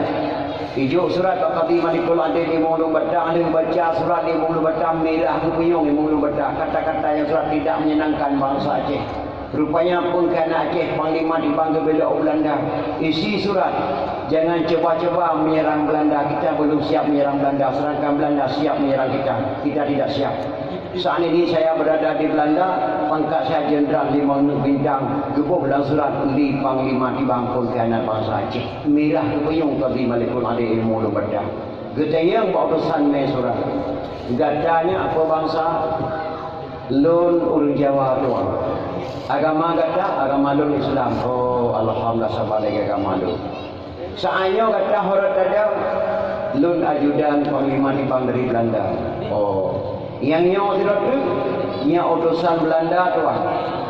Ijok surat bak Kadhi Malikul Adil Imeum Lueng Bata, lheueh baca surat Imeum Lueng Bata, mirah geupeuyong Imeum Lueng Bata. Kata-kata nyang surat tidak menyenangkan bansa Aceh. Rupanya pengkhianat Aceh, Panglima Tibang geubelok u Beulanda. Isi surat, "Jangan coba-coba menyerang Belanda. Kita belum siap menyerang Belanda, sedangkan Belanda siap menyerang kita. Kita tidak siap. Saat ini saya berada di Belanda, pangkat saya jenderal lima bintang." Geuboh lam surat, "Li Panglima Tibang, pengkhianat bansa Aceh." Mirah geupeuyong Kadhi Malikul Adil Imeum Lueng Bata. Geutanyong bak utosan mé surat, "Gata nyoe peue bansa?" "Lôn ureuëng Jawa, Tuan." "Agama gata?" "Agama lôn Islam." "Oh, alhamdulillah, saban lagée agama lôn." "Saát nyoe gata ho rot tajak?" "Lôn ajudan Panglima Tibang dari Beulanda." "Oh." "Nyang nyoe sidroe teuk?" "Nyoe utosan Beulanda, Tuan."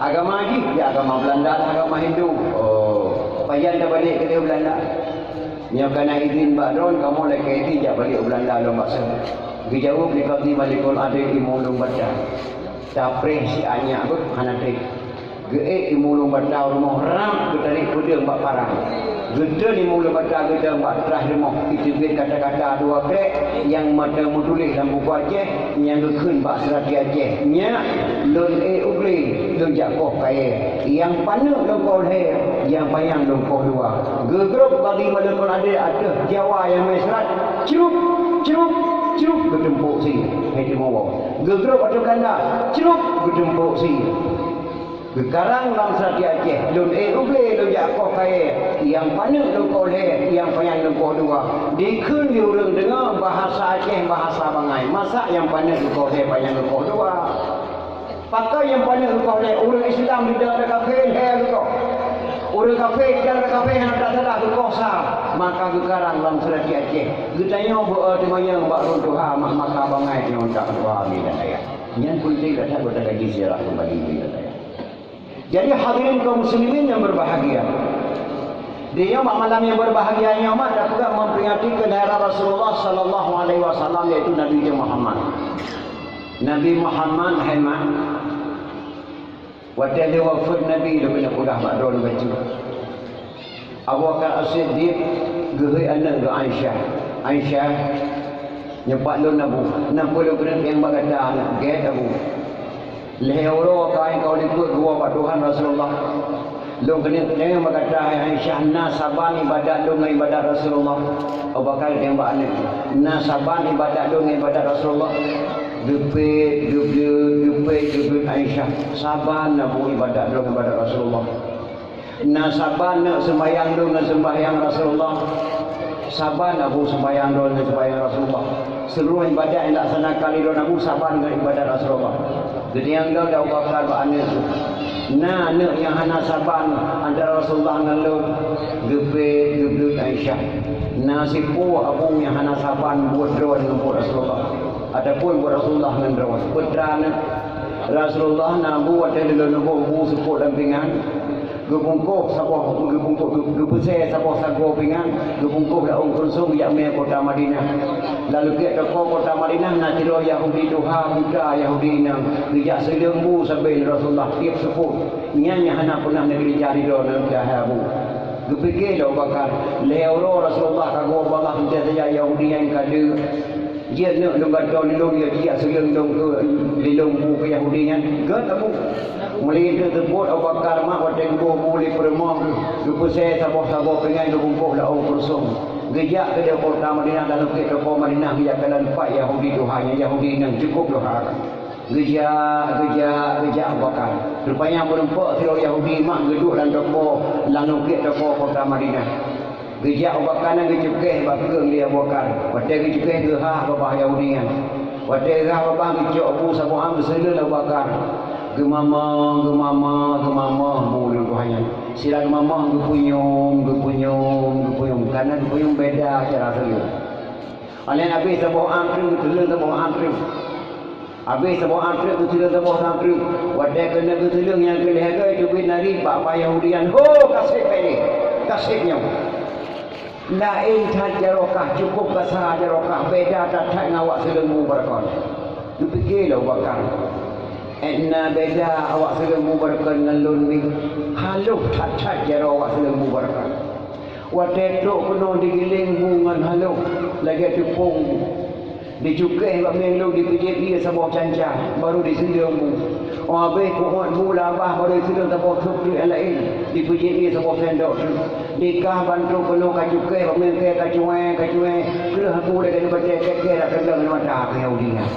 "Agama jih?" "Ya, agama Beulanda, agama Hindu." "Oh. Pajan tabalik keudeh u Beulanda?" "Nyoe ka na idhin bak droen, kamoe lakée jijak balik u Beulanda lom bak seueh." Geujaweueb lé Kadhi Malikul Adil Imeum Lueng Bata. Tapreh siat nyak beuh hana treb. Geuék Imeum Lueng Bata u rumoh, rab geutarék peudeueng bak parang. Geutreun Imeum Lueng Bata geutreun bak teurah rumoh, iteubiet kata-kata dua krék nyang mantong meutuléh lam buku Aceh, nyang geukheun bak seurati Aceh, "Nyak, lôn ék u glé, lôn jak koh kayée. Nyang paneuk lôn koh lhée, nyang panyang lôn koh dua." Geugrob Kadhi Malikul Adil ateueh Jawa nyang mé surat, crup, crup, crup, geuteumpok sie. Hai teuma woe. Geugrob ateueh kanda, crup, geuteumpok sie. Geukarang lam seurati Aceh, "Lôn ék u glé, lôn jak koh kayée, nyang paneuk lôn koh lhée, nyang panyang lôn koh dua." Dikheun di ureuëng deungoe bahasa Aceh, bahasa bangai. "Masa nyang paneuk geukoh lhée, panyang geukoh dua? Pakon nyang paneuk geukoh lhée? Ureuëng Islam di dalam kafé lhée geukoh. Ureuëng kafé di dalam kafé hana tasalah geukoh sa." Maka geukarang lam seurati Aceh. Geutanyong beu teumanyong bak ureuëng tuha, mak maka bangai tanyoe tak tuha mi dan ayah. Nyan peunteng that-that gata kaji sejarah keumbali mi dan ayah. Jadi, hadirin kaum muslimin yang berbahagia, di nyoe bak malam yang berbahagia nyoe mat, tapeugah memperingati kelahiran Rasulullah sallallahu alaihi wasallam, yaitu Nabi Muhammad. Nabi Muhammad, hai mat, watée lheueh wafeuet Nabi, lôn keuneuk peugah bak droeneuh bacut. Abu Bakar As-Siddiq geuhôi aneuëk geuh Aisyah. "Aisyah, nyoe pat lôn, Abu. Na peue lôn keuneuk tanyong bak gata, aneuëk?" "Gét, Abu." "Lhée uroe ka aneuk likot geuwoe bak Tuhan Rasulullah. Lôn keuneuk tanyong bak gata, hai Aisyah, na saban ibadat lôn ngon ibadat Rasulullah?" Abu Bakar geutanyong bak aneuëk, "Na saban ibadat lôn ngon ibadat Rasulullah?" Geupet, geubleut, geupet, geubleut Aisyah. "Saban, Abu, ibadat lôn ngon ibadat Rasulullah." "Na saban neuk seumbahyang lôn ngon seumbahyang Rasulullah?" "Saban, Abu, seumbahyang lôn ngon seumbahyang Rasulullah. Seuluruh ibadat nyang dilaksanakan lé droeneuh, Abu, saban ngon ibadat Rasulullah." Geutanyong lom lé Abu Bakar bak aneuëk, "Na neuk nyang hana saban antara Rasulullah ngon lôn?" Geupet, geubleut Aisyah. "Na sipeue, Abu, nyang hana saban buet droeneuh ngon buet Rasulullah, ataupun buet Rasulullah ngon droeneuh?" Peue treuk aneuëk, "Rasulullah na, Abu, watée lôn neuboh bu seupôt lam pingan, geubungkôh saboh, geubungkôh, geu-, geupeusé saboh sagoe pingan, geubungkôh lam ôn keunsong, geujak mé kota Madinah. Lam lukét toko kota Madinah na sidroe Yahudi tuha buta Yahudi inong, geujak seuleueng bu sabe lé Rasulullah tieb seupôt. Nyan nyang hana peunah neukeurija di droeneuh, hai Abu." Geupike lé Abu Bakar, "Lhée uroe Rasulullah ka geuwoe bak Allah, teuntée saja Yahudi nyan ka deuek. Jeuet neuk lôn gantoe lé lôn, jeuet jijak seuleueng lôn keu lé lôn bu keu Yahudi nyan." "Gét, Abu." Meulintèe teupot Abu Bakar mak watèe geuboh bu lé peurumoh geuh, geupeusé saboh-saboh pingan geubungkôh lam ôn keunsong. Geujak keudéh kota Madinah, lam lukét toko Madinah, geujak kalon pat Yahudi tuha nyan, Yahudi inong cukôp tuha. Geujak, geujak, geujak Abu Bakar. Rupanya meurumpok sidroe Yahudi mak geuduek lam toko, lam lukét toko kota Madinah. Geujak Abu Bakar nyan geucukéh bak keueng lé Abu Bakar. Watèe geucukéh geuhah babah Yahudi nyan. Watèe geuhah babah geucok bu saboh am geuseuleueng Abu Bakar. Geumamah, geumamah, geumamah bu lé Tuhan nyan. Sira geumamah geupunyueng, geupunyueng, geupunyueng. Karena geupunyueng beda cara seuleueng. Alèh abéh saboh am treuk geuseuleueng saboh am treuk. Abéh saboh am treuk geuseuleueng saboh am treuk. Watèe keuneuk geuseuleueng nyang keu lhèe goe teubiet nari bak Yahudi nyan, "Ho, ka sép bèk lé! Ka sép nyoe!" Laén that jaroe kah, cukup kasa jaroe kah, beda that-that ngon awak seuleueng bu barokon. Neupike lé Abu Bakar, "Ék na beda awak seuleueng bu barokon ngon lôn nyoe? Halôh that-that jaroe awak seuleueng bu barokon." Watée trok keunoe digiléng bu ngon halôh lagée teupông bu. Dicukéh bak mieng lôn, dipeujeuet ié saboh canca, barô diseuleueng bu. Óh habéh peuet bu lam babah, barô diseuleueng saboh trok nyang laén, dipeujeuet ié saboh sendok trok. Dikah ban trok keunoe ka cukéh bak mieng kée, ka cuéh, ka cuéh. Kreueh bu lagée batée kée-kée dak teugleng mata keu Yahudi nyan.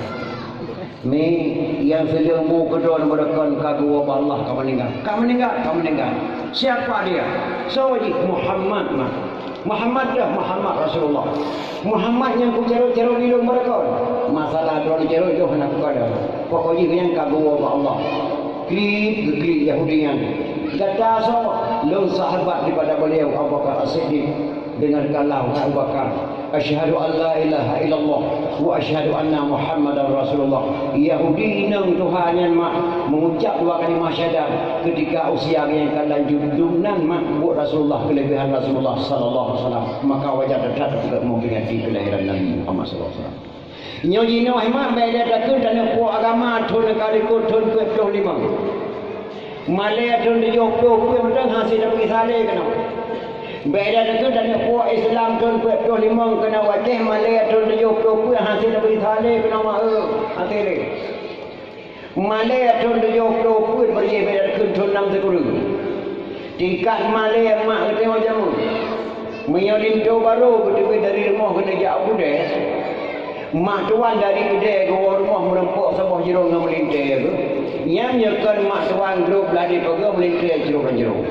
Mi, nyang seuleueng bu keudroe barokon ka geuwoe bak Allah, ka meuninggai. Ka meuninggai, ka meuninggai. Siapa dia? Soe jih? Muhammad mah. Muhammad dah, Muhammad Rasulullah. Muhammad nyang kucarông-carông di lôn barokon. Masalah droeneuh carông lôn hana peukada. Pokok jih nyan ka geuwoe bak Allah. Klik, geuklik Yahudi nyan. Gata soe? Lôn sahabat daripada beliau, Abu Bakar As-Siddiq. Dengarkanlah, wahai Abu Bakar. Asyhadu an la ilaha illallah wa asyhadu anna Muhammadar Rasulullah. Yahudi inong tuha nyan mak mengucap dua kalimah syahadat ketika usia nyang ka lanjut, dum nan mak buet Rasulullah, kelebihan Rasulullah sallallahu alaihi wasallam. Maka wajar that-that untuk memperingati kelahiran Nabi Muhammad sallallahu alaihi wasallam. Nyoe jinoe mak beda takheun tanyoe po agama thon ka likot thon peuet ploh limong. Malée thon tujoh ploh peuet mantong hase tapeugisa lé keunoe. Beda takheun tanyoe po Islam thon peuet ploh limong keunoe u Aceh, malée thon tujoh ploh peuet hase tapeugisa lé keunoe mak, eh, hase lé. Malée thon tujoh ploh peuet bari beda takheun thon nam sikureueng. Tingkat malée mak geutanyoe jameun. Meunyoe linto barô geuteubiet dari rumoh keuneuk jak u keudè, mak tuan dari keudè geuwoe rumoh meurumpok saboh jroh ngon meulintèe geuh. Nyan meunyoe kon mak tuan grob lagée pagoe meulintèe jroh-jroh.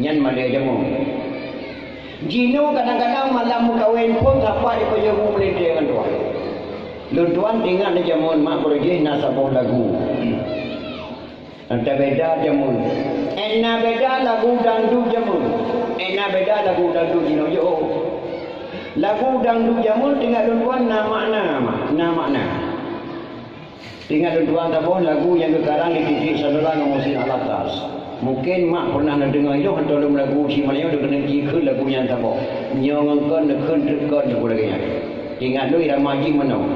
Nyan malée jameun. Jinoe kadang-kadang malam meukawen phon sapat jipajoh bu meulintèe ngon tuan. Lôn tuan ingat lé jameun mak beureuguih na saboh lagu. Nyang tabeda jameun. Ék na beda lagu dangdut jameun. Ék na beda lagu dangdut jinoe jiôh. Lagu dangdut jameun teuingat lôn tuan na makna, na makna. Teuingat lôn tuan saboh lagu nyang geukarang di Titik Sanura ngon Muhsin Alatas. Mungken mak pernah neudeungoe ilôn hantom lôn lagu si Malayu deungon jikheun lagu nyan saboh. Nyoe ngon kon neukheun treuk kon lagée nyan. Teuingat lôn irama jih meunoe.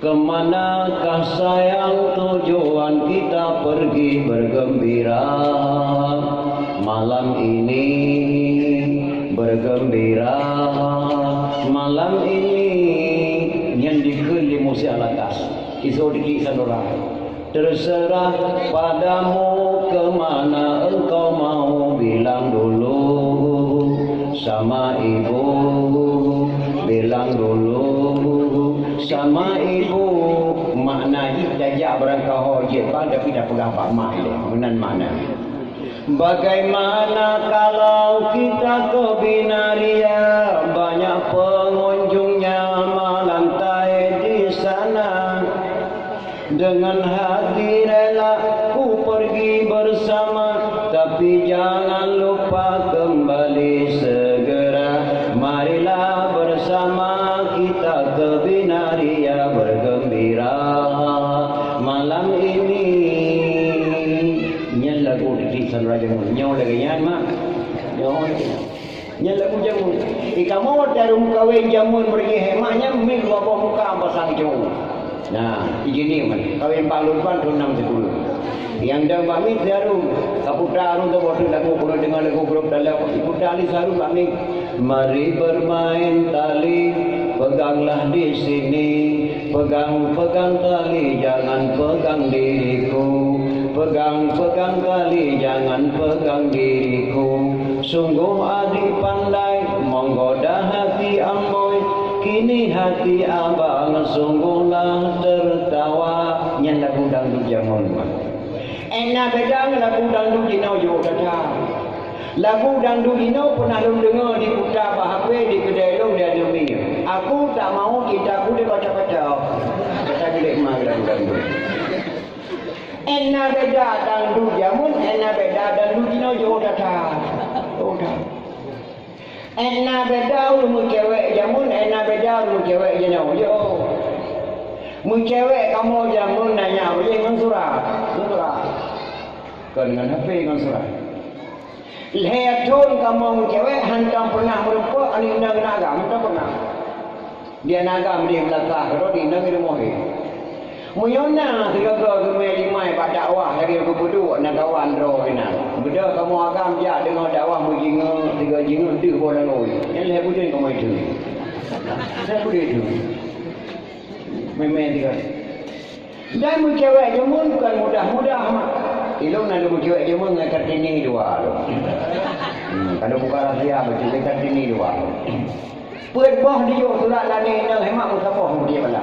Kemanakah sayang tujuan kita pergi bergembira malam ini, bergembira malam ini? Nyan dikheun lé Muhsin Alatas, isoe Titik Sanura. Terserah padamu ke mana engkau mau, bilang dulu sama ibu, bilang dulu sama ibu. Makna jih tajak barangkaho jeuet bang, tapi tapeugah bak mak ilée. Meunan makna. Bagaimana kalau kita ke Binaria, banyak pengunjungnya malantai di sana. Dengan hati rela ku pergi bersama, tapi jangan lupa kembali segera. Marilah bersama kita ke Binaria bergembira malam ini. Nyan lagu Titik Sanura jameun. Nyoe lagée nyan mak. Nyoe lagée nyan. Nyan lagu jameun. Di kamoe watée ureuëng meukawen jameun meureugi hemat nyan, miet dua boh muka pasang cong. Nah, ijini man. Kawen bak lôn tuan thon nam sikureueng. Nyang dong bak miet si Harun. Kaputa Harun tu boh lagu, keuneuk deungoe lagu grob dalam. Iputa lé si Harun bak miet. Mari bermain tali, peganglah di sini. Pegang-pegang tali, jangan pegang diriku. Pegang-pegang tali, jangan pegang diriku. Sungguh adik pandai menggoda hati amboi. Kini hati abang sungguhlah tertawa. Nyan lagu dangdut jameun. Ék na beda ngon lagu dangdut jinoe jiôh that-that. Lagu dangdut jinoe pernah lôn deungoe diputa bak H P di keudè lôn di Aneuëk Mié. Aku tak mau cintaku dibaca-baca. Kata geulék ma lagu dangdut. Ék na beda dangdut jameun, ék na beda dangdut jinoe jiôh that-that. Jiôh that. Ék na beda ureuëng meucewek jameun, ék na beda ureuëng meucewek jinoe. Jiôh. Meucewek kamoe jameun na nyak ulée ngon surat. Ngon surat. Kon ngon H P, ngon surat. Lhèe thôn kamoe meucewek hantom peunah meurumpok aneuk inong na agam, hantom peunah. Di aneuk agam di beulakah keudroe, di inong di rumoh jih. Meunyoe na sigoe-goe geumè limai bak dakwah lagèe geupeuduek na kawan droe inan. Beudôh kamoe agam jak deungoe dakwah meujingeuk, sigoe jingeuk deuh boh lalu. Nyan lhèe buleuen kamoe itu. Lhèe buleuen itu. Mè-mè sigoe. Dan meucewek jameun bukan mudah-mudah, mak. Ilôn na lôn meucewek jameun ngon Kartini dua lôn. Hmm, kalau buka rahsia, beutôi ngon Kartini dua lôn. Peuet boh dijok surat lagèe nyoe, hemat meusaboh meudiek balah.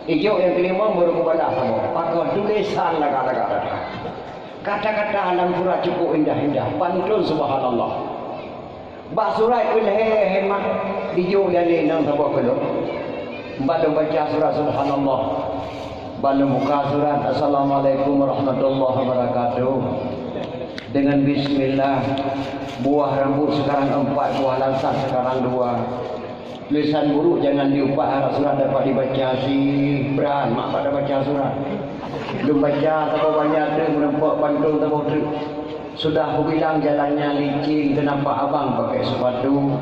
Ijok nyang keulimong baru kubalah saboh. Pakai tulisan lagak-lagak. Kata-kata dalam surat cukup indah-indah. Pantun subhanallah. Bak surat keu lhèe hemat dijok lé inong saboh keu lôn. Ban lôn baca surat subhanallah. Ban lôn buka surat assalamualaikum warahmatullahi wabarakatuh. Dengan bismillah. Buah rambut sekarang empat, buah langsat sekarang dua. Tulisan buruk jangan diupat, harap surat dapat dibaca. Si brat mak pada baca surat. Lôn baca saboh banyak teuk, meureumpok pantun saboh teuk. Sudah kubilang jalannya licin, kenapa abang pakai sepatu?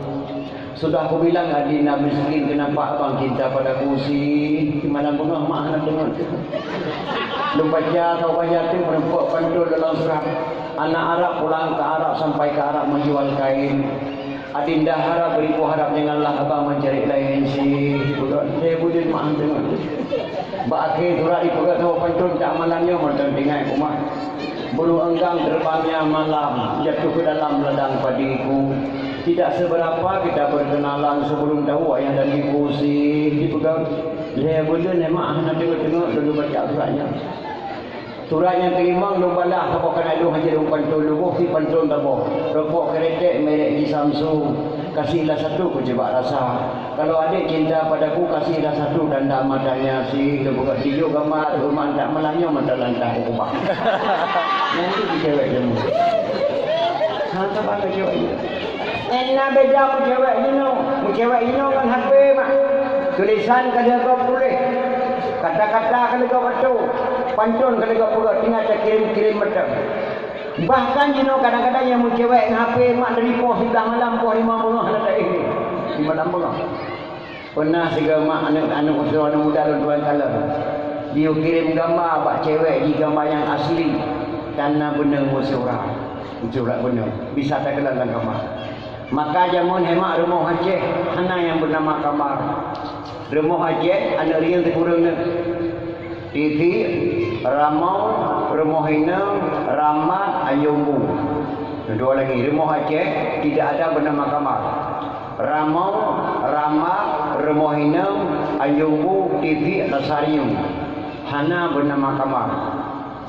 Sudah kubilang adinda miskin, kenapa abang cinta padaku? Si malam beungoh mak hana deungoe. Lôn baca saboh banyak teuk, meureumpok pantun dalam surat. Anak Arab pulang ke Arab, sampai ke Arab menjual kain. Adinda harap, beribu harap, janganlah abang mencari lain. Si budak, saya budak mak deungoe. Bak akhé surat dipeugah saboh pantun, tak malam nyoe mantong tinggai kumat. Burung enggang terbangnya malam, jatuh ke dalam ladang padiku. Tidak seberapa kita berkenalan, sebelum tahu ayah dan ibu. Si dipeugah, lhèe buleuen, eh, mak hana deungoe-deungoe lôn baca surat nyan. Surat nyang keulimong lôn balah saboh keunan lôn hana lôn pantun, lôn boh si pantun saboh. Rokok kretek merek di Samsung, kasihlah satu ku cubak rasa. Kalau adik cinta padaku, kasihlah satu tanda matanya. Si lôn buka sijok gambar, rumah tak meulanyong mata lantah ubah. Nanti di cewek jemu. Ha, sabar ke cewek jemu. Ena beda meucewek jinoe. Meucewek jinoe ngon H P mak. Tulisan ka lheueh gob tuléh. Kata-kata ka lheueh gob atoe. Pantun ka lheueh gob peugah, tinggai takirim-kirim mantong. Bahkan jinoe kadang-kadang nyang meucewek ngon H P mak dari poh siblaih malam, poh limong beungoh hana taéh lé. Di malam beungoh. Peunah sigoe mak aneuk-aneuk usoe aneuk muda lôn tuan kalon. Jiyue kirém gamba bak cewek jih, gamba nyang asli. Dan na beuneueng meusurat. Meusurat beuneueng. Bisa takalon lam gamba. Maka jameun hemat rumoh Aceh hana nyang beunama kamar. Rumoh Aceh aneuk riyeuen sikureueng neuh. Titik, Ramong, Rumoh Inong, Ramat, Anjong Bu. Dua lagi, rumoh Aceh tidak ada bernama kamar. Ramong, Ramat, Rumoh Inong, Anjong Bu, Titik, Lasarium. Hana bernama kamar.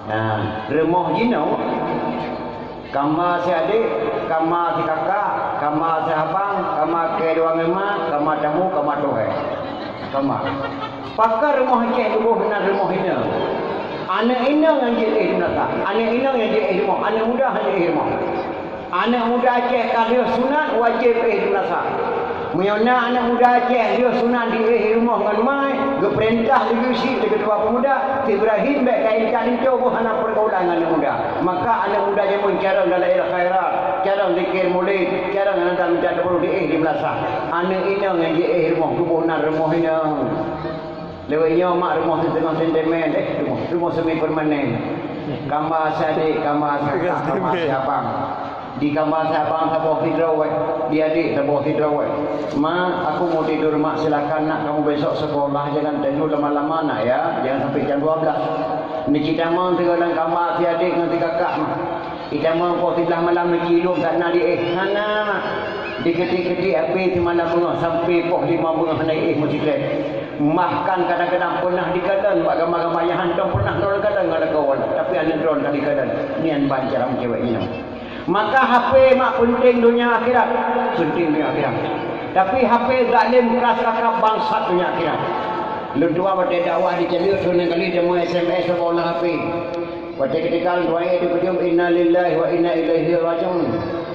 Nah, rumoh jinoe Kama si adék, kama si kakak, kama si abang, kama keu dua ngeuma, kama tamu, kama tuhé. Kama. Pakon rumoh Aceh tuboh nan rumoh inong. Aneuk inong nyang jiéh di meunasah, aneuk inong nyang jiéh rumoh, aneuk muda nyang jiéh rumoh. Aneuk muda Aceh ka lheueh sunat wajéb éh di meunasah. Meunyoe na aneuk muda Aceh lheueh sunat jiéh rumoh ngon mai, geupeurintah lé geuchik lé keutua peumuda, si Ibrahim bèk ka intat linto boh hana peurgaulan ngon aneuk muda. Maka aneuk muda jameun carông dalam khairat, carông zikir mulod, carông hana minta teupeureuh jiéh di meunasah. Aneuk inong nyang jiéh rumoh tuboh nan rumoh inong. Lewat nyoe mak rumoh siteungoh sentimen, eh, rumoh, rumoh semi permanen. Kama si adék, kama si kakak, kama si abang. Di kama si abang saboh sidroe, di adék saboh sidroe. Mak, aku mau tidur, Mak, silakan, Nak, kamu besok sekolah, jangan tidur lama-lama, Nak, ya. Jangan sampai jam dua belas. Ni kita mau tidur dalam kama si adék ngon si kakak, Mak. Kita mau poh siblaih malam ni cilok tak na diéh. Hana, Mak. Diketik-ketik habéh simalam beungoh sampai poh lima beungoh hana éh meusikrek. Bahkan kadang-kadang peunah dikalon bak gama-gama nyang hantom peunah droe kalon ngon lakoe, tapi aneuk droe ka dikalon. Nyan ban cara meucewek inong. Maka H P mak peunteng donya akhirat, peunteng donya akhirat. Tapi H P zalim keras kakap bangsat donya akhirat. Lôn tuan watèe dakwah di Caliu, thôn nyang kali deungoe S M S saboh lam H P. Watèe ketika lôn tuan di podium, "Innalillahi wa inna ilaihi raji'un."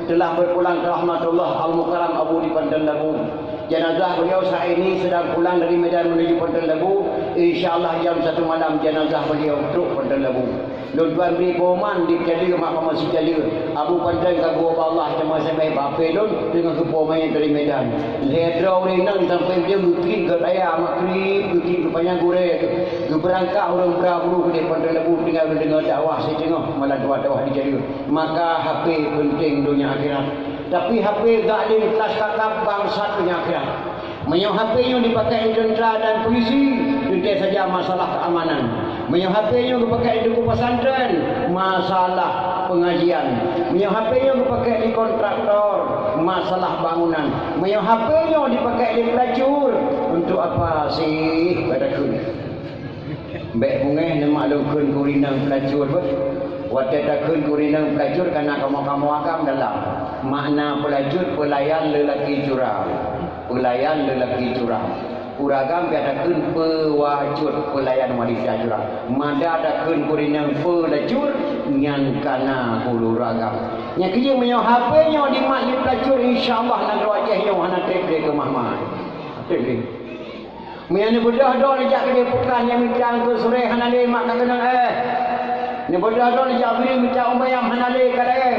Telah berpulang ke rahmatullah Al-Mukarram Abu di Panton Labu. Jenazah beliau saat ini sedang pulang dari Medan menuju Panton Labu. Insya Allah jam satu malam jenazah beliau trok Panton Labu. Lôn tuan bri peuman di Caleue mak mama si Caleue. Abu Pandan ka geuwoe bak Allah teuma sampai bak apé lôn teungoh geupeuman nyang dari Medan. Lhèe droe ureueng inong di sampéng jeuem geuklik geuh raya mak krip geuklik geupanyang gurèe geuh. Geubeurangkat ureueng bra buru keudéh Pandan Labu tinggai ureueng deungoe dakwah siteungoh malam dua dakwah di Caleue. Maka hapé peunteng donya akhirat. Tapi hapé gak lé tas kakab bangsat donya akhirat. Meunyoe hapé nyoe dipakai lé teuntra dan polisi, teuntèe saja masalah keamanan. Meunyoe hapé nyoe geupakai lé teungku pesantren, masalah pengajian. Meunyoe hapé nyoe geupakai lé kontraktor, masalah bangunan. Meunyoe hapé nyoe dipakai lé pelacur, untuk apa sih pada kheun? Bèk beungèh neumaklumkeun keu ureueng inong peulacur beuh. Watèe takheun keu ureueng inong peulacur kana kamoe-kamoe agam dalam. Makna peulacur, peulayan lelaki curang. Peulayan lelaki curang. Ureueng agam biasa takheun peuwacut, peulayan wanita curang. Mada takheun keu ureueng inong peulacur, nyan kana keu ureueng agam. Nyang keujeuet meunyoe hapé nyoe dimat lé peulacur, insya Allah nanggroe Aceh nyoe hana trép lé keumah-mah. Trép lé. Meunyoe neubeudôh droe neujak keudéh peukan nyang mita keu surèe hana lé mak ka keunong éh. Neubeudôh droe neujak bri mita umayam hana lé ka lagèe.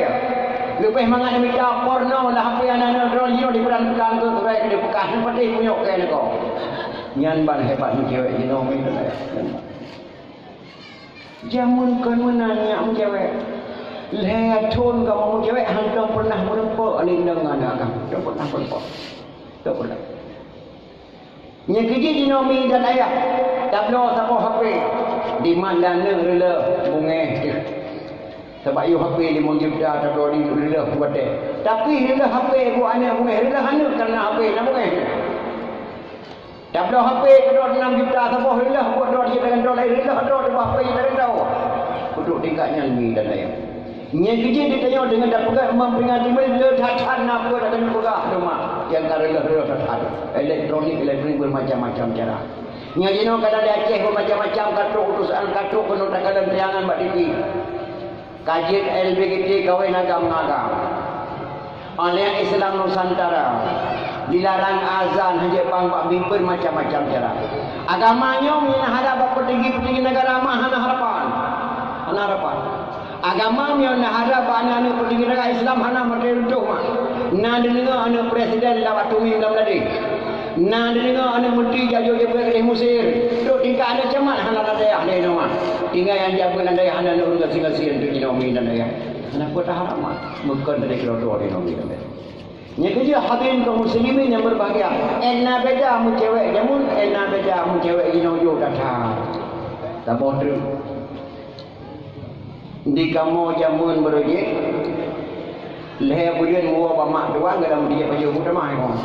Leubeh mangat neumita porno lam hapé aneuk-aneuk droe jinoe dibri peukan keu surèe keudéh peukan. Nyan patéh punyok keu neuko. Nyan ban hebat meucewek jinoe meunan. Jameun kon meunan nyak meucewek. Lhèe thon kamoe meucewek hantom pernah meureumpok lé inong aneuk agam. Hantom pernah meureumpok. Hantom pernah. Nyang keujeuet jinoe mi dan ayah, tabloe saboh hapé, dimat lé aneuk reuloh beungèh jih. Sabab yoh hapé limong juta tabloe di reuloh watèe. Tapi reuloh hapé buet aneuk beungèh, reuloh aneuk kareuna hapé na beungèh. Tabloe hapé keudroe nam juta saboh reuloh buet droe jih dalam droe laén reuloh droe saboh hapé jih dalam droe. Untuk tingkat nyan mi dan ayah. Nyang keujeuet di tanyoe deungon tapeugah memperingati Maulid le that-that na peue dak keuneuk peugah teuma nyang ka reuloh-reuloh that-that. Elektronik, elektronik bermacam-macam cara. Nyang jinoe kadang di Aceh bermacam-macam katrok utosan katrok keuneuk takalon tayangan bak T V. Kajiet L B G T kawin agam ngon agam. Oleh Islam Nusantara dilarang azan hana bang bak mimbar macam-macam cara. Agama nyoe meunyoe na harap bak petinggi-petinggi negara mah hana harapan. Hana harapan. Agama meunyoe na harap bak aneuk-aneuk petinggi negara Islam hana meuteuruntuh mah. Na deungoe aneuk presiden lam atomi lam ladeh. Na deungoe aneuk menteri jak jok jeuet beuet di Mesir. Trok tingkat aneuk camat hana lam dayah lé nyoe mah. Tinggai nyang jak beuet lam dayah hana aneuk ureueng gasien-gasien tu jinoe mi lam dayah. Hana peue taharap mah. Meukon dari keudroe-droe di nomi lam dayah. Nyang keujeuet hadirin kaum muslimin nyang berbahagia, ék na beda meucewek jameun, ék na beda meucewek jinoe jôk that-that. Saboh treuk. Di kamoe jameun barô jih, lhèe buleuen meuwoe bak mak tuan, gadang meudijak pajoh bu tamah nyoe.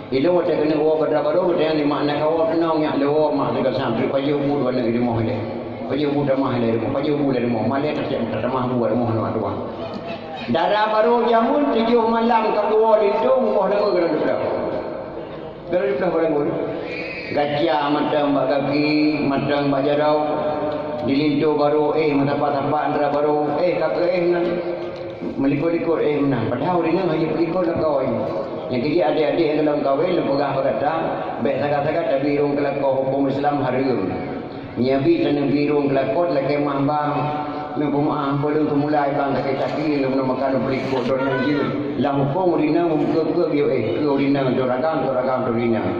Ilôn watèe keuneuk woe bak dara barô, watèe nyan mak na kawoe keunong nyak lé woe mak teuka sam, treuk pajoh bu dua nyoe di rumoh ilèe. Pajoh bu tamah ilèe rumoh, pajoh bu lé rumoh, malèe tacok tamah bu rumoh nyoe tuan. Dara barô jameun tujoh malam ka geuwoe linto, mukoh lama gadang teupeuleueh. Gadang teupeuleueh barô jameun. Gaca mantong bak gaki, mantong bak jaroe. Di linto barô, éh, meutapa-tapa dara barô, éh, ka keu éh nan. Meulikot-likot éh meunan. Padahai ureueng inong hana peulikot lakoe. Nyang keujeuet adék-adék nyang golom kawén lôn peugah bak gata, bèk sagai-sagai tabirông keu lakoe, hukôm Islam hareuem. Nyan bi taneuk birông keu lakoe lakèe mah bang. Neupeumeu'ah peue lôn teumulai bang sakét até lôn meunan maka lôn peulikot droe nyang jeuet. Lam hukôm ureueng inong meukeu-keu geuyue éh keu ureueng inong, droe agam, droe agam, droe inong.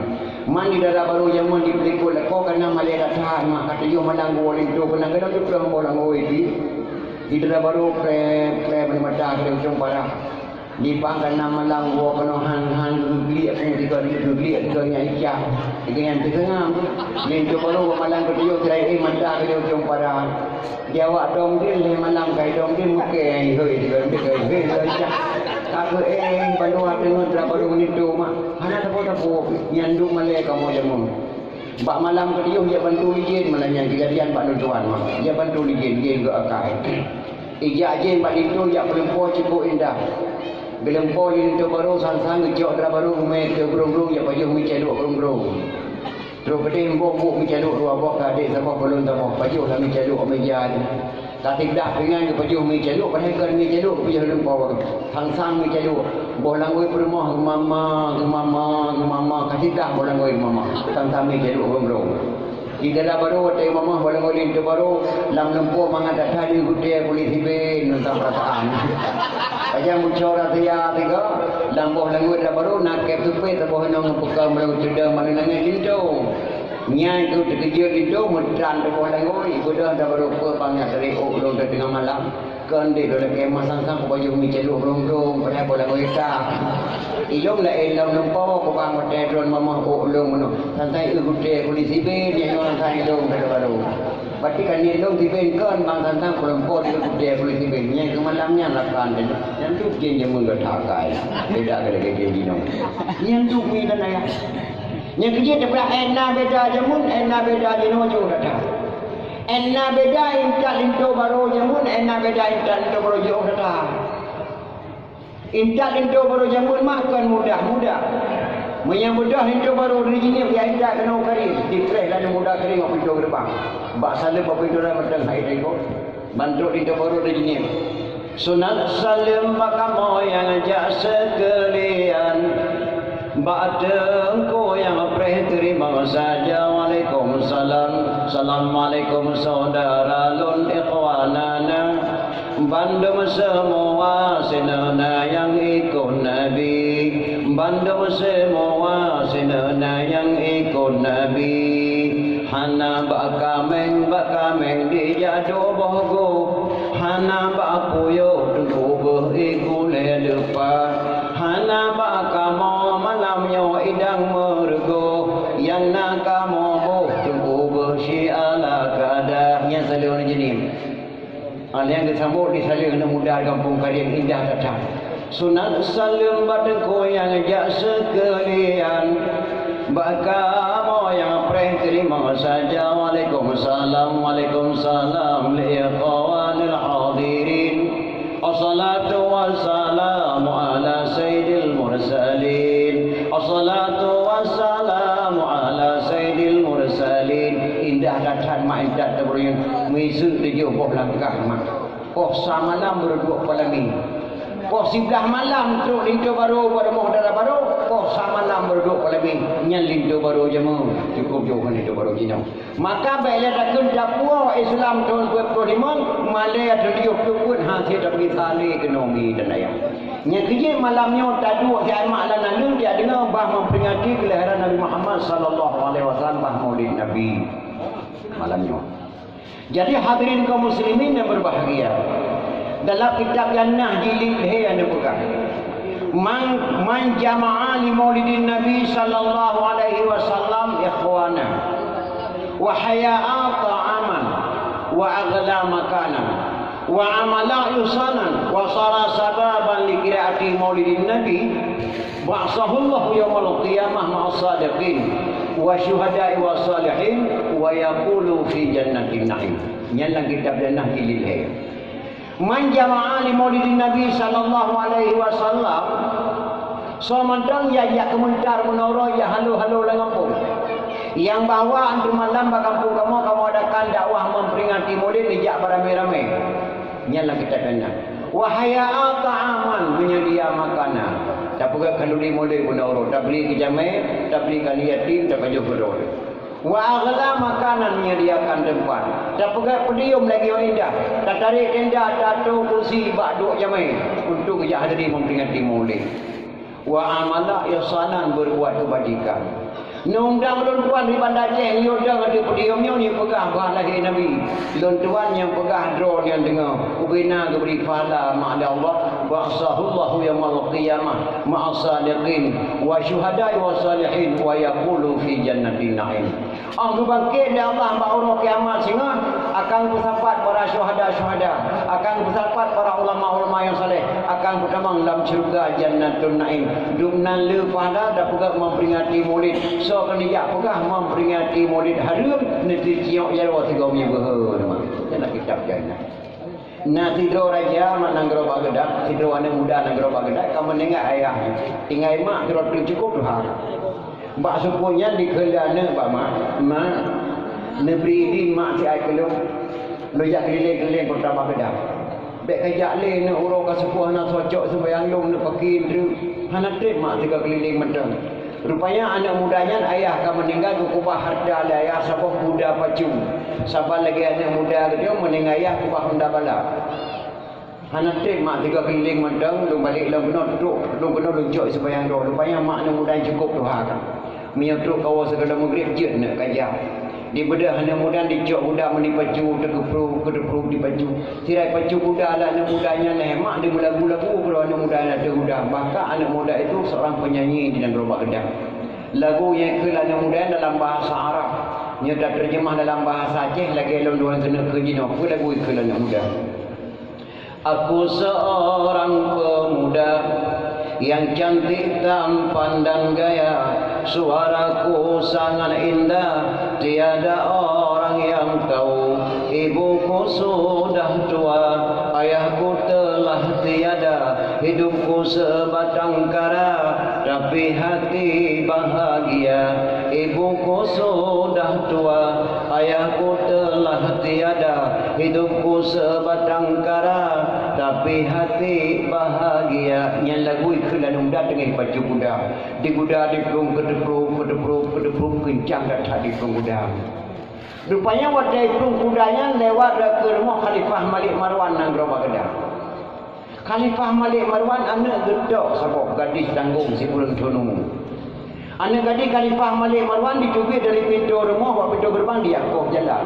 Man di dara barô jameun jipeulikot lakoe ka na malèe that-that mak ka tujoh malam geuwoe linto keunan keunan teupeuleueh boh lam gawée pih. Di dara barô krèp-krèp mata keu ujong parah. Di bang ka na malam woe keunoe han-han geugliek pun tiga geugliek tiga nyan icah. Tiga nyan teuseungam. Linto barô bak malam keu tujoh tirai éh mata keu ujong parah. Di awak dong din lhèe malam kai dong din meuke hôi tiga meuke hôi icah. Ka keu éh bandua teungoh dara barô linto mak. Hana sapeue-sapeue nyan duek malèe kamoe jameun. Bak malam keu tujoh jak bantu lijén, malam nyan keujadian bak lôn tuan mah. Jak bantu lijén, jén geuakai. Ijak jén bak linto jak peulumpoe cukôp indah. Geulumpoe di linto barô sang-sang geucok dara barô geumè keu grong-grong jak pajoh meucalok grong-grong. Trok keudéh mbok-mbok meucalok dua boh keu adék saboh keu lôn saboh pajoh lam meucalok meja. Ka teudah pingan geupajoh meucalok padahai kon meucalok geupajoh lam po. Sang-sang meucalok. Boh langgôi peurumoh geumama, geumama, geumama. Ka teudah boh langgôi geumama. Sang-sang meucalok grong-grong. Di dara barô watèe mamah boh langôi linto barô, lam lumpoe mangat that-that di gutèe kulit sibin, teuntang peurasaan. Pajan bucora siya tiga, lam boh langôi dara barô na kèe teupèe saboh inong nyang peukong meulangôi teudong mandum langét linto. Nyan keuh teukeujot linto meutran tuboh langôi, beudôh dara barô peue bangat dari ôk lôn teungoh malam. Kon deh lôn lakèe meusan-san kupajoh meucalok rhung-rhung, padahai boh langôi ka. Ilôn laén lom lumpoe kubang watèe droen mamah ôk lôn meunoe. Santai eu gutèe kulit sibin, nyan nyoe santai lôn dara barô. Berarti kan nyan lôn sibin kon bang santai kulumpoe di gutèe kulit sibin. Nyan keu malam nyan rakan teuh. Nyan tu jén jameun gata akai. Beda keu lagèe jén jinoe. Nyan tu mi dan ayah. Nyang keujeuet teupeugah, "Eh, na beda jameun, eh, na beda jinoe jôh gata. Eh, na beda intat linto barô jameun, eh, na beda intat linto barô jinoe gata." Intat linto barô jameun mah kon mudah-mudah. Meunyoe beudôh linto barô di jinéb ya intat keunoe kering, dipreh lalu muda kering bak pintoe geureubang. Bak saleuem bak pintoe geureubang mantong hai teuh ikot. Ban trok linto barô di jinéb. Sunat saleuem bak kamoe nyang jak seukeulian. Bak teungku nyang preh teurimong saja. Waalaikumsalam. Assalamualaikum saudara lôn ikhwanana. Bandum seumua sineuna nyang ikot Nabi. Bandum seumua sineuna nyang ikot Nabi. Hana bak kaméng, bak kaméng dijak duek boh gob. Hana bak puyôh teungku beuh ié gulèe leupah. Hana bak kamoe malam nyoe idang meureugoh. Nyang na kamoe boh teungku beuh siala kada. Nyan saleuem jinéb. Ah, nyang geusambot di saleuem aneuk muda gampông Karieng indah that-that. Sunat saleuem bak teungku nyang jak seukeulian. Bak kamoe nyang preh teurimong saja. Waalaikumsalam, waalaikumsalam li ikhwanil hadirin. Assalatu wassalamu ala sayyidil mursalin. Assalatu wassalamu ala sayyidil mursalin. Indah that-that mak intat teuh barô nyan. Meuiseuk tujoh boh langkah mak. Poh sa malam beureuduek palami. Poh siblaih malam trok linto barô bak rumoh dara barô. Poh sa malam beureuduek palami. Nyan linto barô jameun. Cukôp jôh ngon linto barô jinoe. Maka bèk lé takheun tapuwoe Islam thôn peuet ploh limong, malèe ateueh tujoh peuet hase tapeugisa lé keunoe mi dan ayah. Nyang keujeuet malam nyoe taduek siat mak lam nanggroe, jak deungoe bah memperingati kelahiran Nabi Muhammad sallallahu alaihi wasallam, bah Maulid Nabi malam nyoe. Jadi hadirin kaum muslimin yang berbahagia, dalam kitab Jannah jilid lhèe neupeugah, "Man, man jama'a li maulidin Nabi sallallahu alaihi wasallam ikhwana, wa hayya'a ta'aman, wa aghla makanan, wa amala ihsanan, wa sara sababan li qiraati maulidin Nabi, ba'atsahullahu yaumal qiyamah ma'as sadiqin, wa syuhada'i wa salihin, wa yaqulu fi jannatin na'im." Nyan lam kitab Jannah jilid lhèe. Man jama'a li maulidin Nabi sallallahu alaihi wasallam, soe mantong nyang jak keumeuntar meunoe rot, jak halo-halo lam gampông. Nyang bahwa antu malam bak gampông kamoe, kamoe adakan dakwah memperingati Maulid, neujak beramai-ramai. Nyan lam kitab Jannah. Wa hayya'a ta'aman, meunyedia makanan. Tapeugöt khanuri Maulid meunoe rot, tabri keu jamé, tabri keu yatim, tapajoh keu droe. Wa aghla makanan, menyediakan tempat. Tapeugöt podium lagèe nyang indah. Tatarek tenda, tato kursi bak duek jamé untuk geujak hadiri memperingati Maulid. Wa amala ihsanan, berbuat kebajikan. Neuundang ulôn tuan di Banda Aceh, yue dong di podium nyoe, yue peugah bah lahé Nabi. Lôn tuan nyang peugah droe nyang deungö, ubena geubri pahala mak lé Allah. Ba'atsahullahu yaumal qiyamah ma'as sadiqin wa syuhada'i wa salihin wa yaqulu fi jannatin na'im. 'Oh geubangkét lé Allah bak uroe kiamat singoh, akan geupeusapat para syuhada-syuhada, akan geupeusapat para ulama-ulama nyang saleh, akan geutamong lam syeuruga Jannatun Naim. Dum nan le pahala tapeugah memperingati Maulid. Soe keu neujak peugah memperingati Maulid hareuem, neuteuciok jaroe sigoe meunyang beuhe. Dalam kitab Jannah. Na sidroe raja mak nanggroe Baghdad, sidroe aneuk muda nanggroe Baghdad ka meuninggai ayah, tinggai mak sidroe teuk cukôp tuha. Bak seupôt nyan dikheun lé aneuk bak mak, "Mak, neubri idin mak siat keu lôn, lôn jak keulileng-keulileng kota Baghdad. Bèk kajak lé, neuk uroe ka seupôt hana soe cok seumbahyang lôn, neuk pakri treuk, hana trép mak sigoe keulileng mantong." Rupanya aneuk muda nyan ayah ka meuninggai, geukeubah hareuta lé ayah saboh kuda pacu. Saban lagèe aneuk muda geutanyoe meuninggai ayah keubah honda balap. Hana trép mak tiga keuliléng mantong, lôn balek lôn keunoe trok, lôn keunoe lôn cok seumayang droe. Rupanya mak aneuk muda nyan cukôp tuha ka. Meunyoe trok kawoe sigohlom Maghrib jeuet neuk ka jak. Dibeudôh aneuk muda dicok kuda meuni pacu, teukeupruek, keuteupruk dipacu. Sira pacu kuda lé aneuk muda nyan lhèe mak, dimeulagu-lagu keudroe aneuk muda nyan ateueh kuda. Bahkan aneuk muda itu seorang penyanyi di nanggroe Baghdad. Lagu nyang ikheun lé aneuk muda nyan dalam bahasa Arab. Nyoe tateurjeumah dalam bahasa Aceh lagèe lôn dua keuneuk keu jinoe. Peue lagu ikheun lé aneuk muda? Aku seorang pemuda yang cantik tampan dan gaya, suaraku sangat indah, tiada orang yang tahu. Ibuku sudah tua, ayahku telah tiada, hidupku sebatang kara, tapi hati bahagia. Ibuku sudah tua, ayahku telah tiada, hidupku sebatang kara, tapi hati bahagia. Nyan lagu ikheun lé aneuk muda teungoh pacu kuda. Di kuda diplueng keuteupruk, keuteupruk, keuteupruk, keuncang that-that diplueng kuda. Rupanya watèe iplueng kuda nyan lewat rot keu rumoh Khalifah Malik Marwan nanggroe Baghdad. Khalifah Malik Marwan aneuk geuh tok saboh, gadis tanggong sikureueng thôn umu. Aneuk gadis Khalifah Malik Marwan jiteubiet dari pintoe rumoh, bak pintoe geureubang dijak koh jalan.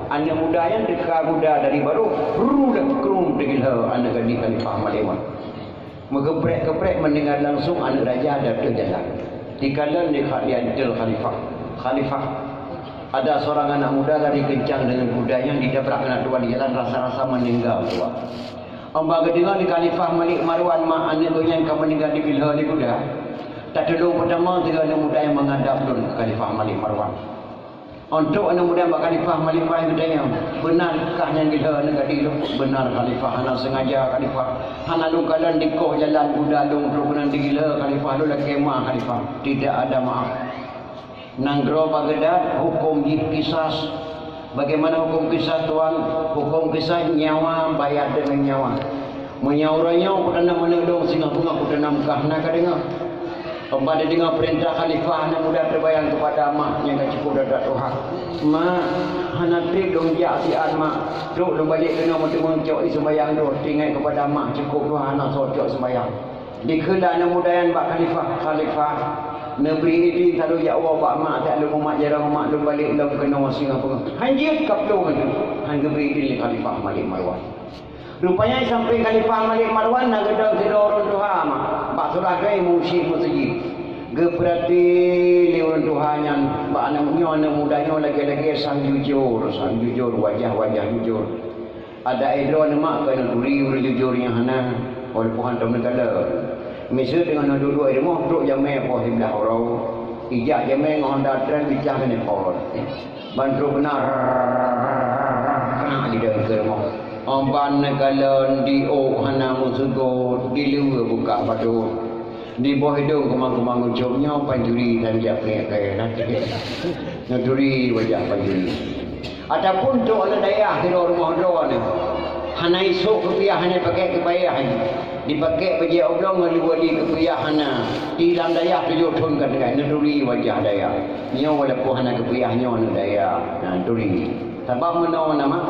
Aneuk muda nyan teuka kuda dari barôh, ru dah krum teugiloe aneuk gadis Khalifah Malik Marwan. Meukeuprék-keuprék meuninggai langsong aneuk raja ateueh jalan. Dikalon lé kha-, dianteue Khalifah. Khalifah, ada seorang anak muda lari kencang dengan kudanya, ditabrak aneuk tuan di jalan, rasa-rasa meninggal tuan. Óh ban geudeungoe lé Khalifah Malik Marwan mak aneuk geuh nyan ka meuninggai digiloe lé kuda, tatulông peutama sigoe aneuk muda nyang meuhadab lôn keu Khalifah Malik Marwan. Óh trok aneuk muda bak Khalifah Malik Marwan geutanyong, "Beuna kah nyang giloe aneuk gadis lôn?" "Beuna Khalifah, hana seungaja Khalifah. Hana lôn kalon dikoh jalan kuda lôn trok keunan digiloe Khalifah, lôn lakèe ma Khalifah." "Tidak ada maaf. Nanggroe Baghdad huköm jih kisas." "Bagaimana huköm kisas, Tuan?" "Huköm kisas nyawa bayar dengan nyawa. Meunyoe uroe nyoe kuteunan aneuk lôn singoh beungoh kuteunan kah, na kadeungoe?" Óh ban dideungoe peurintah khalifah, aneuk muda teubayang keupada mak nyang ka cukôp that-that tuha. "Mak, hana trép lôn jak siat, Mak. Trok lôn balek keunoe meuteumé cok ie sumbayang droe, teuingat keupada mak cukôp tuha hana soe cok sumbayang." Dikheun lé aneuk muda nyan bak khalifah, "Khalifah, neubri idin ka lôn jak woe bak mak, tajak lôn mumat jaroe mak lôn balek lom keunoe singoh beungoh." "Han jeuet, kaplueng," han geubri idin lé Khalifah Malik Marwan. Rupanya sampéng Khalifah Malik Marwan na geudong sidroe ureueng tuha, mak, bak seurah droe meusyik meuseujid. Geupeurati lé ureueng tuha nyan bak aneuk nyoe, aneuk muda nyoe lagèe-lagèe sang jujur, sang jujur, wajah-wajah jujur. Adak droeneuh mak keuneuk turi ureueng jujur nyang hana, walaupun hántom neukalon. Miseue teungoh neuduek-duek i rumoh, trok jamèe poh siblaih uroe. Ijak jamèe ngon honda tren bicah keuneuk pot. Ban trok beuna, dideungoe keu rumoh. Óh ban neukalon, diôk hana meuseugot, diluweue bukak padot. Di boh idông keumang-keumang ucok nyoe pancuri dan jak peunyakét. Neuturi wajah pancuri. Ataupun trok aneuk dayah sidroe rumoh droeneuh. Hana isôk keupiah, hana ipakék keupayah. Dipakék bajèe oblong ngon luweue di keupiah hana. Di lam dayah tujoh thôn ka tinggai, neuturi wajah dayah. Nyoe walaupun hana keupiah, nyoe aneuk dayah. Na, turi. Sabab meunoe na mak,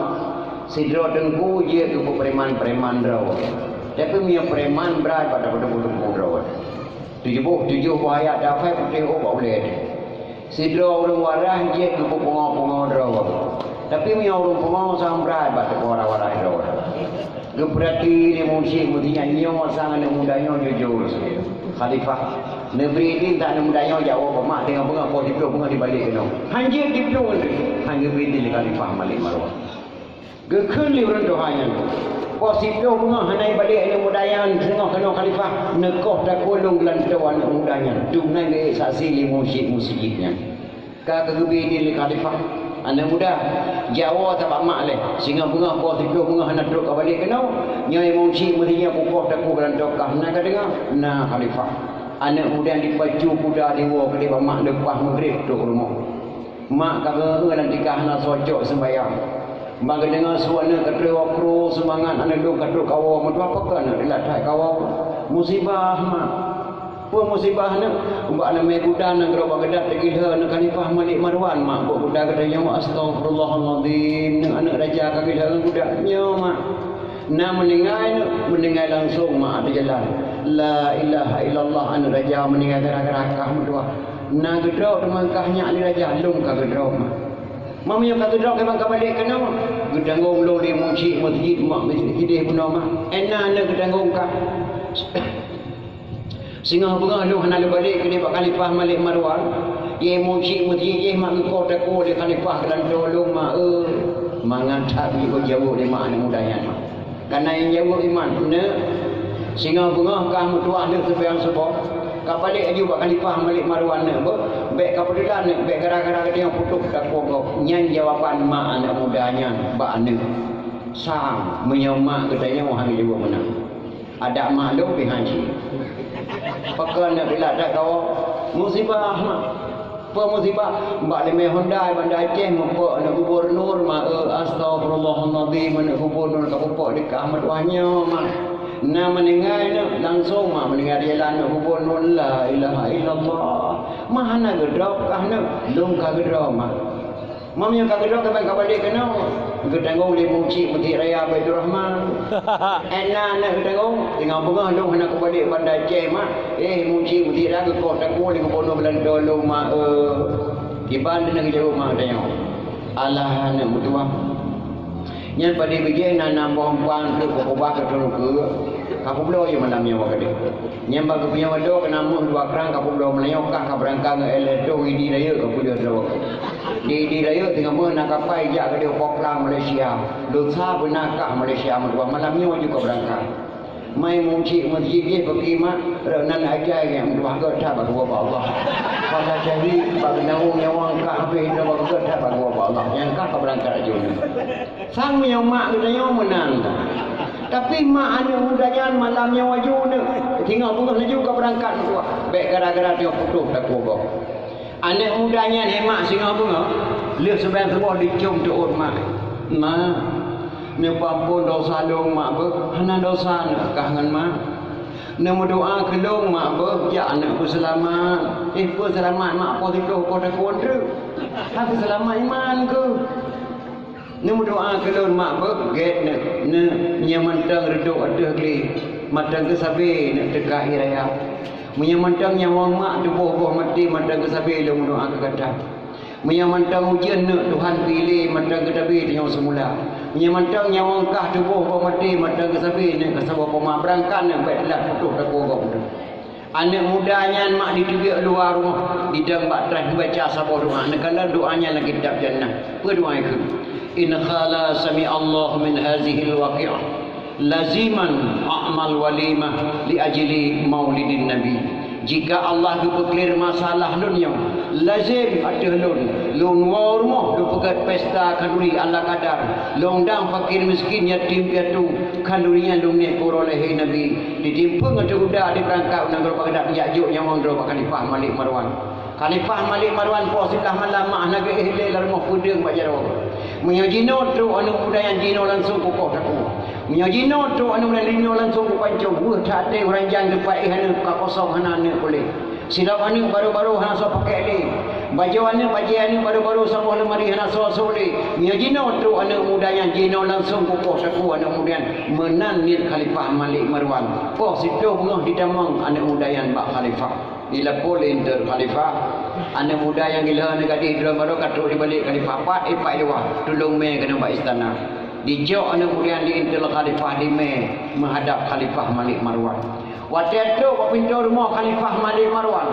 sidroe teungku jeuet keu peupreman-preman droe. Tapi meunyoe preman brat bak teungku-teungku droe. Tujoh boh, tujoh boh ayat dafai putéh ôk bak ulèe. Sidroe ureueng waras jeuet keu peupungo-pungo droe. Tapi meunyoe ureueng pungo sang brat bak teupeu waras-waras droe. Geupeurati lé meusyik meusinyat nyoe sang aneuk muda nyoe jujur. Khalifah, neubri idin tak aneuk muda nyoe jak woe bak mak teungoh beungoh poh siploh beungoh dibalek keunoe. Han jeuet siploh, han geubri idin lé Khalifah Malik Marwan. Geukheun lé ureueng tuha nyan, "Poh siploh beungoh hana ibalek aneuk muda nyan, teungoh keunoe Khalifah, neukoh takue lôn geulantoe aneuk muda nyan, dum nan geuék saksi lé meusyik meuseujid nyan." Ka geubri idin lé Khalifah, "Aneuk muda, jak woe sabak mak lé. Singoh beungoh poh siploh beungoh hana trok kabalek keunoe, nyoe meusyik meuseujid nyan kukoh takue geulantoe kah, na kadeungoe?" "Na, Khalifah." Aneuk muda nyan dipacu kuda diwoe keudéh bak mak leupah Maghrib trok rumoh. Mak ka geueu lam tika hana soe cok seumbayang. Ban geudeungoe su aneuk ka troh, "Kru, seumangat aneuk lôn ka trok kawoe." "Meutuah pakon aneuk, dilat that kawoe?" "Musibah, Mak." Peue musibah nyoe? Bak leumé guda nanggroe Baghdad teugilhée ngon Khalifah Malik Marwan, mak, buet guda geutanyoe, astaghfirullahalazim, nyoe aneuëk raja ka gilhée ngon guda nyoe, mak. Na meuninggai nyoe, meuninggai langsong, mak, di jalan. La ilaha illallah, aneuëk raja meuninggai gara-gara kah meutuah. Na geudroe teuma kah nyak lé raja, lôn ka geudroe, mak. Meunyoe ka geudroe, kiban ka balek keunoe? Geutanggong lôn lé mucik meuseujid, mak, meuseujid sideh bunoe, mak. Ena na geutanggong kah. Singoh beungoh lôn hana lôn balek keudeh bak Khalifah Malik Marwan. Yé mucik meuseujid, yé mak, geukoh takue lé Khalifah keulantoe lôn, mak, eu. Mangat that jijaweueb lé mak aneuëk muda nyan, mak. Kana nyang jaweueb iman, neuk. Singoh beungoh kah meutuah lheueh seumayang suboh, ka balek laju bak Khalifah Malik Marwan, neuk, beuh, bék ka peudeulan, neuk, bék gara-gara geutanyoe putôh takue gob. Nyan jawaban mak aneuëk muda nyan bak aneuëk. Sang, meunyoe mak geutanyoe hana jaweueb meunan. Adak mak lôn pih han jeuet. Pakon neuk rila that kawoe? Musibah, mak. Peue musibah? Bak leumé Honda Banda Aceh meupok aneuëk gubunur, mak, eu, astaghfirullahalazim, aneuëk gubunur ka meupok di kah meutuah nyoe, mak. Na meuninggai nyoe langsong, mak, meuninggai di jalan aneuëk gubunur, la ilaha illallah. Mak, hana geudroe kah nyoe? Lôn ka geudroe, mak. Meunyoe ka geudroe, kiban ka balek keunoe? Geutanggong lé mucik meuseujid raya Baiturrahman. Ena na geutanggong, singoh beungoh lôn hana kubalek Banda Aceh, mak. Eh, mucik meuseujid raya geukoh takue lé gubunur keulantoe lôn, mak, eu. Kiban na geujaweueb mak geutanyoe. Alah, aneuëk meutuah. Nyan padé bijéh na, na boh empan teuk kukeubah keu teuleukeue. Ka peubloe jih malam nyoe ka deuh. Nyan bak geupeunyoe adoe keunan meuh dua krang ka peubloe, meunyoe kah ka beurangkat ngon éh lhèe thon, Idi rayeuk ka peubloe droe. Di Idi rayeuk teungoh meuh na kapai jak keudeh Poklang Malaysia. Dosa beuna kah Malaysia meutuah, malam nyoe ju ka beurangkat. Mai mucik meuseujid jih bak ié mak, rot nan agai nyang meutuah, gét that bak geuwoe bak Allah. Pada syahid bak geunaung nyawöng kah habéh droe, gét that bak geuwoe bak Allah. Nyang kah ka beurangkat laju nyoe. Sang meunyoe mak geutanyoe meunan. Tapi mak aneuëk muda nyan malam nyoe laju neuk, singoh beungoh laju ka beurangkat meutuah. Bék gara-gara tanyoe putôh takue gob. Aneuëk muda nyan, hé mak, singoh beungoh, lheueh seumayang suboh dicôm teuôt mak. Mak, neupeuampôn dosa lôn, mak, beuh. Hana dosa neuk kah ngon mak. Neumeudoá keu lôn, mak, beuh, jak neuk beuseulamat. Eh, peue seulamat, mak, poh siplôh poh takue treuk. Hana seulamat iman keuh. Neumeudoá keu lôn, mak, beuh, gét neuk, neuk, meunyoe mantong reudôk ateueh glé, mantong keuh sabe neuk teuka ié raya. Meunyoe mantong nyawöng mak tuboh boh maté, mantong keuh sabe lôn meudoá keu gata. Meunyoe mantong ujeuen neuk Tuhan piléh, mantong keuh sabe tanyoe seumula. Meunyoe mantong nyawöng kah tuboh boh maté, mantong keuh sabe neuk keu saboh poma, beurangkat neuk, bék teulat putôh takue gob. Aneuëk muda nyan mak diteubiet luwa rumoh, didong bak traih, baca saboh doá. Neukalon doá nyan lam kitab Jannah. Peue doá kheun? "In khala sami'allahu min hazihil waqi'ah, laziman a'mal walimah li ajli maulidin nabi." Jika Allah geupeuklir masalah lôn nyoe, lazem ateueh lôn, lôn woe rumoh, lôn peugét pesta khanduri ala kadar, lôn undang fakir miskin, yatim piatu, khanduri nyan lôn niet keu uroe lahé Nabi. Ditimpéng ateueh guda, dibeurangkat u nanggroe Baghdad, jak jok nyawöng droe bak Khalifah Malik Marwan. Khalifah Malik Marwan poh siblaih malam mak hana geuéh lé lam rumoh, peudeueng bak jaroe. Meunyoe jinoe trok aneuëk muda nyan, jinoe langsong kukoh takue. Meunyoe jinoe trok aneuëk muda nyan, jinoe langsong kupancong. Weueh that até ureuëng nyang teumpat éh aneuëk ka kosong, hana aneuëk puléh. Silop aneuëk barô-barô hana soe pakèk lé. Bajèe aneuëk, bajèe aneuëk barô-barô saboh leumari hana soe-soe lé. Meunyoe jinoe trok aneuëk muda nyan, jinoe langsong kukoh takue aneuëk muda nyan. Meunan niet Khalifah Malik Marwan. Poh siplôh beungoh jitamong aneuëk muda nyan bak Khalifah. Dilapor lé intel Khalifah, aneuëk muda nyang gila nyan gadih droe barô ka trok dibalek Khalifah, pat ipak i luwa, tulông mè keunoe bak istana. Dijok aneuëk muda nyan di intel Khalifah, dimè meuhadap Khalifah Malik Marwan. Watèe trok bak pintoe rumoh Khalifah Malik Marwan,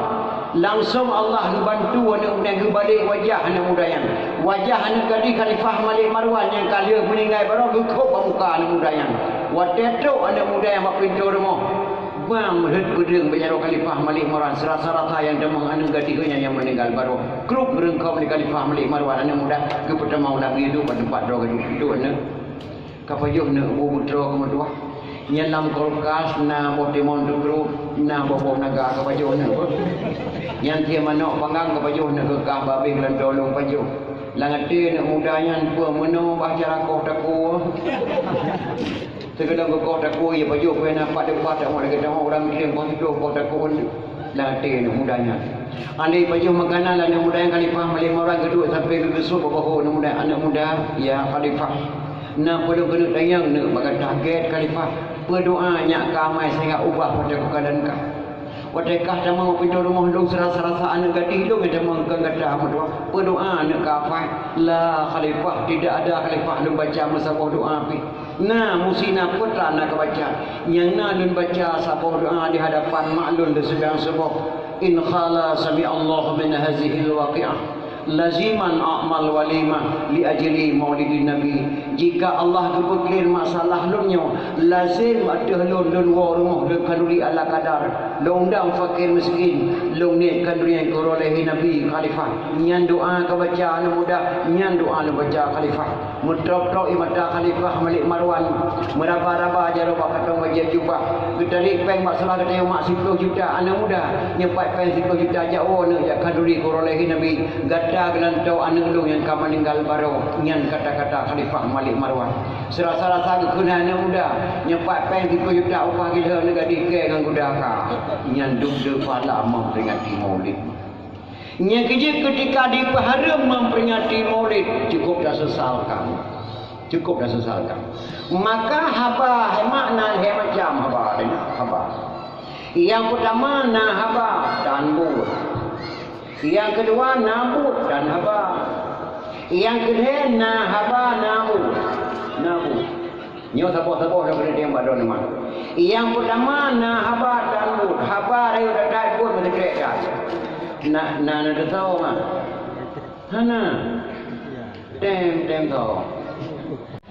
langsong Allah geubantu aneuëk muda nyan, geubalek wajah aneuëk muda nyan. Wajah aneuëk gadih Khalifah Malik Marwan nyang ka lheueh meuninggai barô geukhôb bak muka aneuëk muda nyan. Watèe trok aneuëk muda nyan bak pintoe rumoh, bang meuheuet peudeueng bak jaroe Khalifah Malik Marwan, seurasa-rasa nyang tamong aneuëk gadih nyan nyang meuninggai barô. Krup geureungkôm lé Khalifah Malik Marwan, aneuëk muda geupeutamong lam ié, duek bak teumpat droe geuduek. Duek aneuëk. Ka pajoh neuk bu beutroe keu meutuah. Nyan lam kulkas na boh timon teugrôp, na boh-boh naga ka pajoh neuk. Nyan tiep manok panggang ka pajoh neuk keu kah, babeh lam dolong pajoh. Lam até neuk muda nyan peue meunoe bah cara koh takue. Teukeudong keu koh takue, ya pajoh peue na pat deungon pat, tak mau lagèe tanyoe ureueng miléng boh siplôh koh takue. Lam até aneuk muda nyan. Andai pajoh makanan lé aneuk muda nyan, Khalifah Malik Marwan geuduek sampoe geugeusut bak bahu aneuk muda, "Aneuk muda, ya Khalifah, na peue lôn keuneuk tanyong neuk bak gata." "Gét Khalifah." "Peue doa nyang ka amai sehingga ubah watée kukalon kah? Watée kah tamong u pintoe rumoh lôn, sirasa-rasa aneuk gadih lôn nyang tamong keu gata meutuah. Peue doa neuk ka hafai?" "La Khalifah, tidak ada Khalifah lôn baca meusaboh doa pih." "Na, musti na, peue teuma na kabaca?" "Nyang na lôn baca saboh doa di hadapan mak lôn lé seudang suboh, 'In qala sami'allahu min hazihil waqi'ah, laziman a'mal walimah li ajli maulidin nabi.' Jika Allah geupeuklieng masalah lôn nyoe, lazem ateueh lôn, lôn woe rumoh lôn khanduri ala kadar, lôn undang fakir miskin, lôn niet khanduri nyang keuroe lahé Nabi Khalifah." Nyan doa kabaca aneuk muda, nyan doa lôn baca Khalifah. Meutrok-trok ie mata Khalifah Malik Marwan, meuraba-raba jaroe bak kantong wajéb jubah, geutarék péng bak seulaih, geutanyong mak, "Siplôh juta, aneuk muda, nyoe pat péng siplôh juta, jak woe neuk jak khanduri keuroe lahé Nabi, gata geulantoe aneuk lôn nyang ka meuninggai baroe." Nyan kata-kata Khalifah Malik Marwan. Sirasa-rasa geukheun hai aneuk muda, "Nyoe pat péng siplôh juta upah gilheueh aneuk gadih kée ngon guda ka." Nyan dum deuh pahala memperingati Maulid. Nyang keujeuet, keutika dipeuhareuem memperingati Maulid, cukup tasesalkan. Cukup tasesalkan. Maka haba hai mak na lhée macam haba tadi, haba. Nyang peutama na haba dan buet. Nyang keudua na buet dan haba. Nyang keulhée na haba na buet. Na buet. Nyoe saboh-saboh lôn keuneuk teurimong bak droeneuh. Nyang peutama na haba dan buet. Haba rayeuk that-that, buet meusikrek that. Na, na, na teusoe, ma? Hana. Tem, tem soe.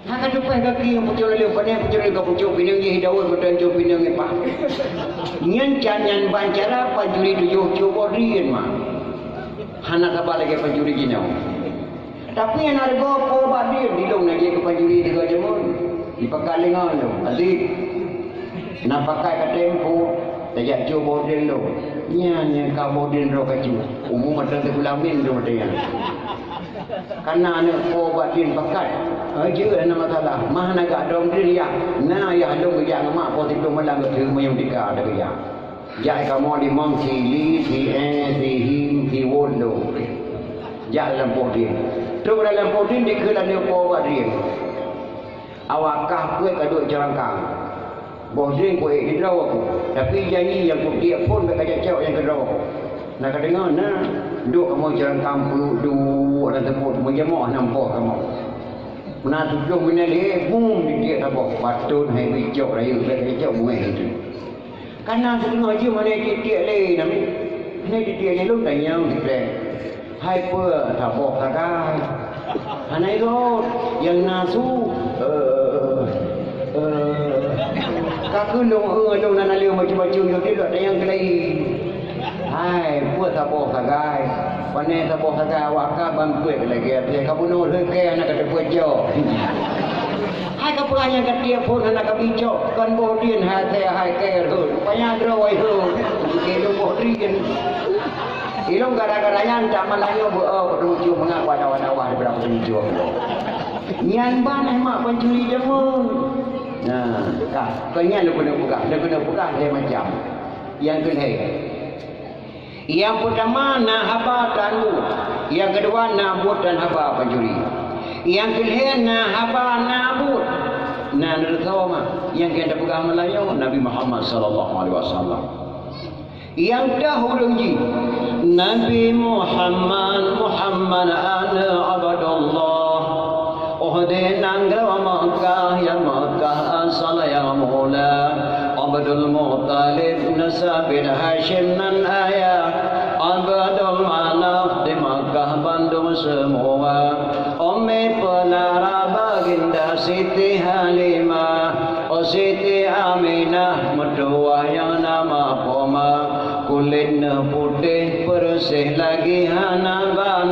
Hana tupéh gaki nyang pucok lalu, pane pucok lalu ka pucok pineung jih daun, meuteun cok pineung ngipak. Nyan can nyan ban cara pancuri tujoh cok boh drien, ma. Hana saba lagée pancuri jinoe. Tapi nyang na reugoe po bak drien, di lôn na jeuet keu pancuri tiga jameun. Dipakat lé ngon lôn, "Aziz, na pakat ka tempo, tajak cok boh drien lôn." Nyan nyang ka boh drien droe kacu. Umu mata teugulam min tu mata nyan. Kana aneuk po bak drien pakat. Ha, jeuet hana masalah. Mah na gak dong drien yah. Na yah lôn geujak ngon mak po siplôh malam geuteumé nyang tika ada geujak. Jak kamoe limong, si Li, si Eng, si Him, si Won lôn. Jak lam poh drien. Trok lam poh drien dikheun lagée po bak drien. Awak kah peuet ka duek cok rangkang. Boh drien kuék keudroe aku. Tapi janji nyang kutiek phon bék kajak cok nyang keudroe aku. Na kadeungoe na, duek kamoe cok rangkang peuet duek lam seupôt meujamoe hana meupoh kamoe. Meunan siplôh minét lhée, bum, ditiek saboh. Patôt hai bicok rayeuk bék kajak cok muéh itu. Kana siteungoh jeuem hana jitiek lé nami. Hana jitiek lé lôn tanyong sikrek. Hai peue saboh sagai. Hana irot, nyang na su, eh, eh, ka keunoe, eh, lôn hana lé macam-macam nyoe, lôn tanyong keulayi. Hai peue saboh sagai. Pane saboh sagai awak ka ban peuet lagée, ka bunoe lheueh kée hana ka teupeuet cok. Hai ka peugah nyang ka tiek phon hana ka bicok, kon boh drien hai asai hai kée rhot. Rupanya droe wai rhot. Kée lôn boh drien. Ilôn gara-gara nyan tak malah nyoe beu, oh, peuteumujok mangat wada-wada wah daripada peuteumujok. Nyan ban hai mak pancuri jameun. Nah, ka, kon nyan lôn keuneuk peugah, lôn keuneuk peugah lhée macam. Nyang keulhée. Nyang peutama na haba dan buet, nyang keudua na buet dan haba pancuri. Nyang keulhée na haba na buet. Na neuteusoe ma, nyang ka teupeugah meulayeue Nabi Muhammad sallallahu alaihi wasallam. Nyang teuh ureuëng jih, Nabi Muhammad, Muhammad aneuëk Abdullah. Óh di nanggroe Meukah, ya Meukah asal ya mula. Abdul Muttalib nasab bin Hasyim nan ayah. Abdul Manaf di Meukah bandum seumua. Ummi Peulara baginda Siti Halimah. Oh Siti Aminah meutuwah nyang nama Poma. Kulét neuh putéh peureuseh lagi hana ban.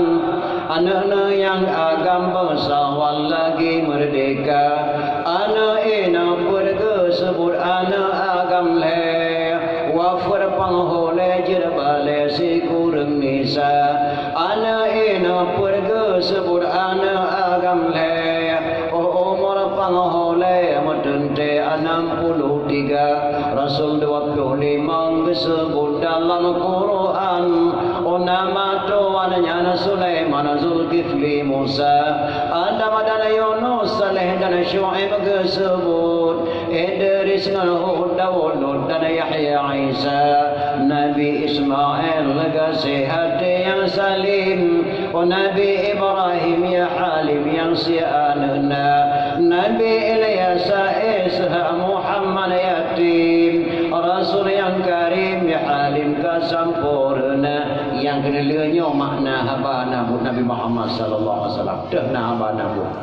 Aneuëk neuh nyang agam bansa wan lagi meurdehka. Aneuëk inong peureugeuh seubut aneuëk agam lhée. Wafeur panghulée jeuet balée sikureueng nisa. Aneuëk inong peureugeuh seubut aneuëk agam lhée. Oh umur panghulée Teuntée anam puluh tiga, rasul dua puluh lima geuseubut dalam Quran. Oh nama tuan nyan Sulaiman, Zulkifli, Musa, Adam dan Yunus, Saleh dan Syuaib geuseubut, Idris ngon Hud, Daud, Lut dan Yahya, Isa. Nabi Ismail, gaséh até nyang salim. Oh Nabi Ibrahim, ya Halim, nyang sie aneuk na. Nabi Ilyas, Ishak, Muhammad yatim. Rasul nyang karim, ya Halim ka sampoereuna. Nyang keuneulheueh nyoe makna haba nubuat Nabi Muhammad sallallahu alaihi wasallam. Deuh na haba nubuat.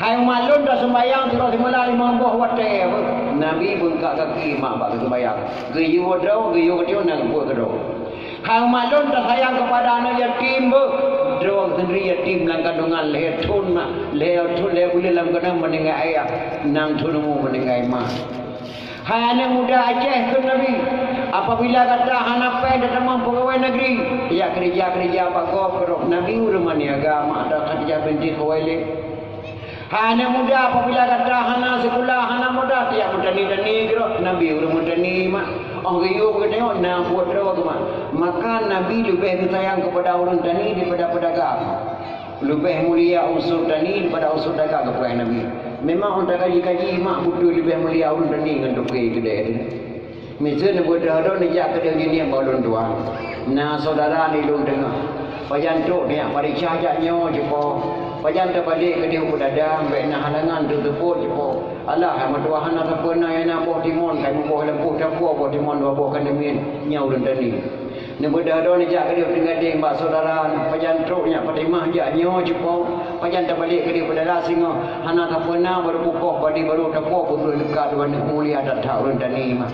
Hai umat lôn, taseumbahyang sidroe simalam limong boh watée. Nabi beungkak kaki mak bak geusumbayang. Geuyue droe, geuyue keudroe, na geubuet keudroe. Hai umat lôn, tasayang keupada aneuk yatim beuh. Droe seundri yatim lam kandungan lhée thon mak, lhée thon lhée buleuen lam keuneuk meuninggai ayah, nam thon umu meuninggai ma. Hai aneuk muda Aceh, kheun Nabi, apabila gata hana péng tatamong peugawée negeri, jak keureuja-keureuja bak gob keudroe. Nabi ureuëng maniaga mak, ata Khadijah binti Khuwailid. Hai aneuk muda, apabila gata hana sikula, hana modal, jak meutani-tani keudroe. Nabi ureuëng meutani mak. Oh geuyue geutanyoe na buet droe mak. Maka Nabi leubeh geusayang keupada ureuëng tani daripada peudagang. Leubeh mulia unsur tani daripada unsur dagang, geupeugah Nabi. Memang ureuëng takaji-kaji mak beutôi leubeh mulia ureuëng tani ngon toke keudée teuh. Miseue neubeudôh droe neujak keudeh jinieng bak ulôn tuan. Na syedara di lôn teungoh. Pajan trok neujak pareksa jak nyoe cit po. Pajan tabalek keudeh u Peudada, bék na halangan teuteupot cit po. Alah, hai meutuah hana sapeue na, nyang na boh timon, kai muboh lampôh takue boh timon dua boh ka neumiet, nyoe ulôn tani. Neubeudôh droe neujak keudeh u Teunggadeng bak syedara, pajan trok nyak Fatimah jak nyoe cit po. Pajan tabalek keudeh u Peudada singoh, hana sapeue na, barô bukôh badi barô takue, peubeuet leuka dua aneuk mulia that-that ureuëng tani mah.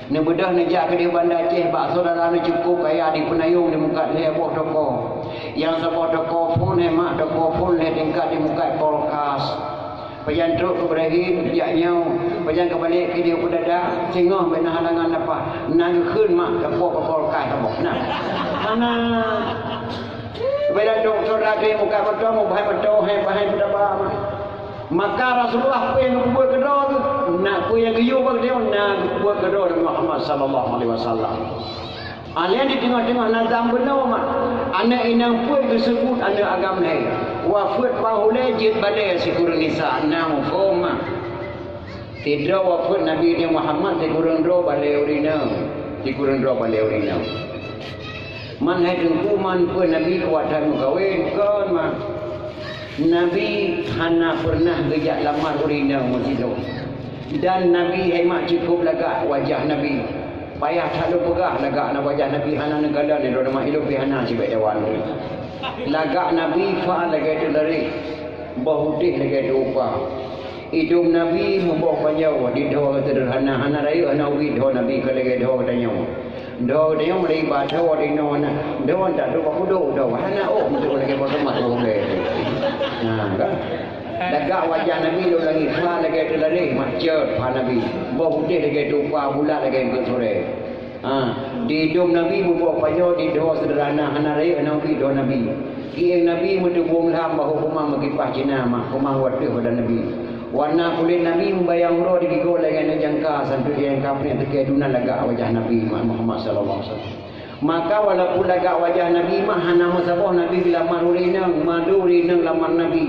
Neubeudôh neujak keudeh Banda Aceh bak syedara neuh cukôp kaya, di Peunayong di mukat lhée boh toko. Nyang saboh toko phon, hai mak, toko phon lhée tingkat di mukat polkas. Pajan trok keu Ibrahim jak nyoe, pajan ka balek keudeh u Peudada, singoh bék na halangan lapah. Na geukheun mak, toko polkas saboh. Nah. Hana. Beda dong syedara di mukat moto, meubahan moto, hai bahai peudaba mak. Maka Rasulullah peue nyang geupeubuet keudroe geuh, na peue nyang geuyue bak geutanyoe na geupeubuet keudroe Nabi Muhammad sallallahu alaihi wasallam. Alèh di teungoh-teungoh nazam bunoe mak, aneuk inong peuet geuseubut aneuk agam lhèe. Wafeuet bak ulèe jeuet balèe sikureueng nisa, na muphom mak. Sidroe wafeuet Nabi Muhammad sikureueng droe balèe ureueng inong, sikureueng droe balèe ureueng inong. Man hai teungku, man peue Nabi kuat that meukawen, kon mak. Nabi hana peureunah geujak lamar ureueng inong meusidroe. Dan Nabi hai mak cukôp lagak wajah Nabi. Payah that lôn peugah lagak na wajah Nabi hana neukalon lé droeneuh mak, ilôn pih hana sibèk dawa lôn. Lagak Nabi fa lagèe teularéh, boh udeh lagèe teuupa. Idôm Nabi meuboh panjoe, didhoe seudeurhana, hana rayeuk hana ubit dhoe Nabi ka lagèe dhoe geutanyoe. Dhoe geutanyoe meunyoe iba dhoe inoe na, dhoe tak trok bak kudôk dhoe, hana ôk meunteuk lagèe boh tomat dhoe ulèe. Nah, kan? Lagak wajah Nabi lôn langèt fa lagèe teularéh, macet fa Nabi. Boh udeh lagèe teuupa, bulat lagèe eungkôt surèe. Ha, di idôm Nabi meuboh panjoe, didhoe seudeurhana, hana rayeuk hana ubit dhoe Nabi. Kieng Nabi meuteubueng lam bahô kumang meukipah cina mak, kumang wateuh badan Nabi. Warna kulét Nabi meubayang uroe digigoe lagèe aneuk jangka, sampoe jangka peuet teuke duna lagak wajah Nabi Muhammad sallallahu alaihi wasallam. Maka walaupun lagak wajah Nabi mak hana meusaboh Nabi geulamar ureueng inong, mandum ureueng inong lamar Nabi.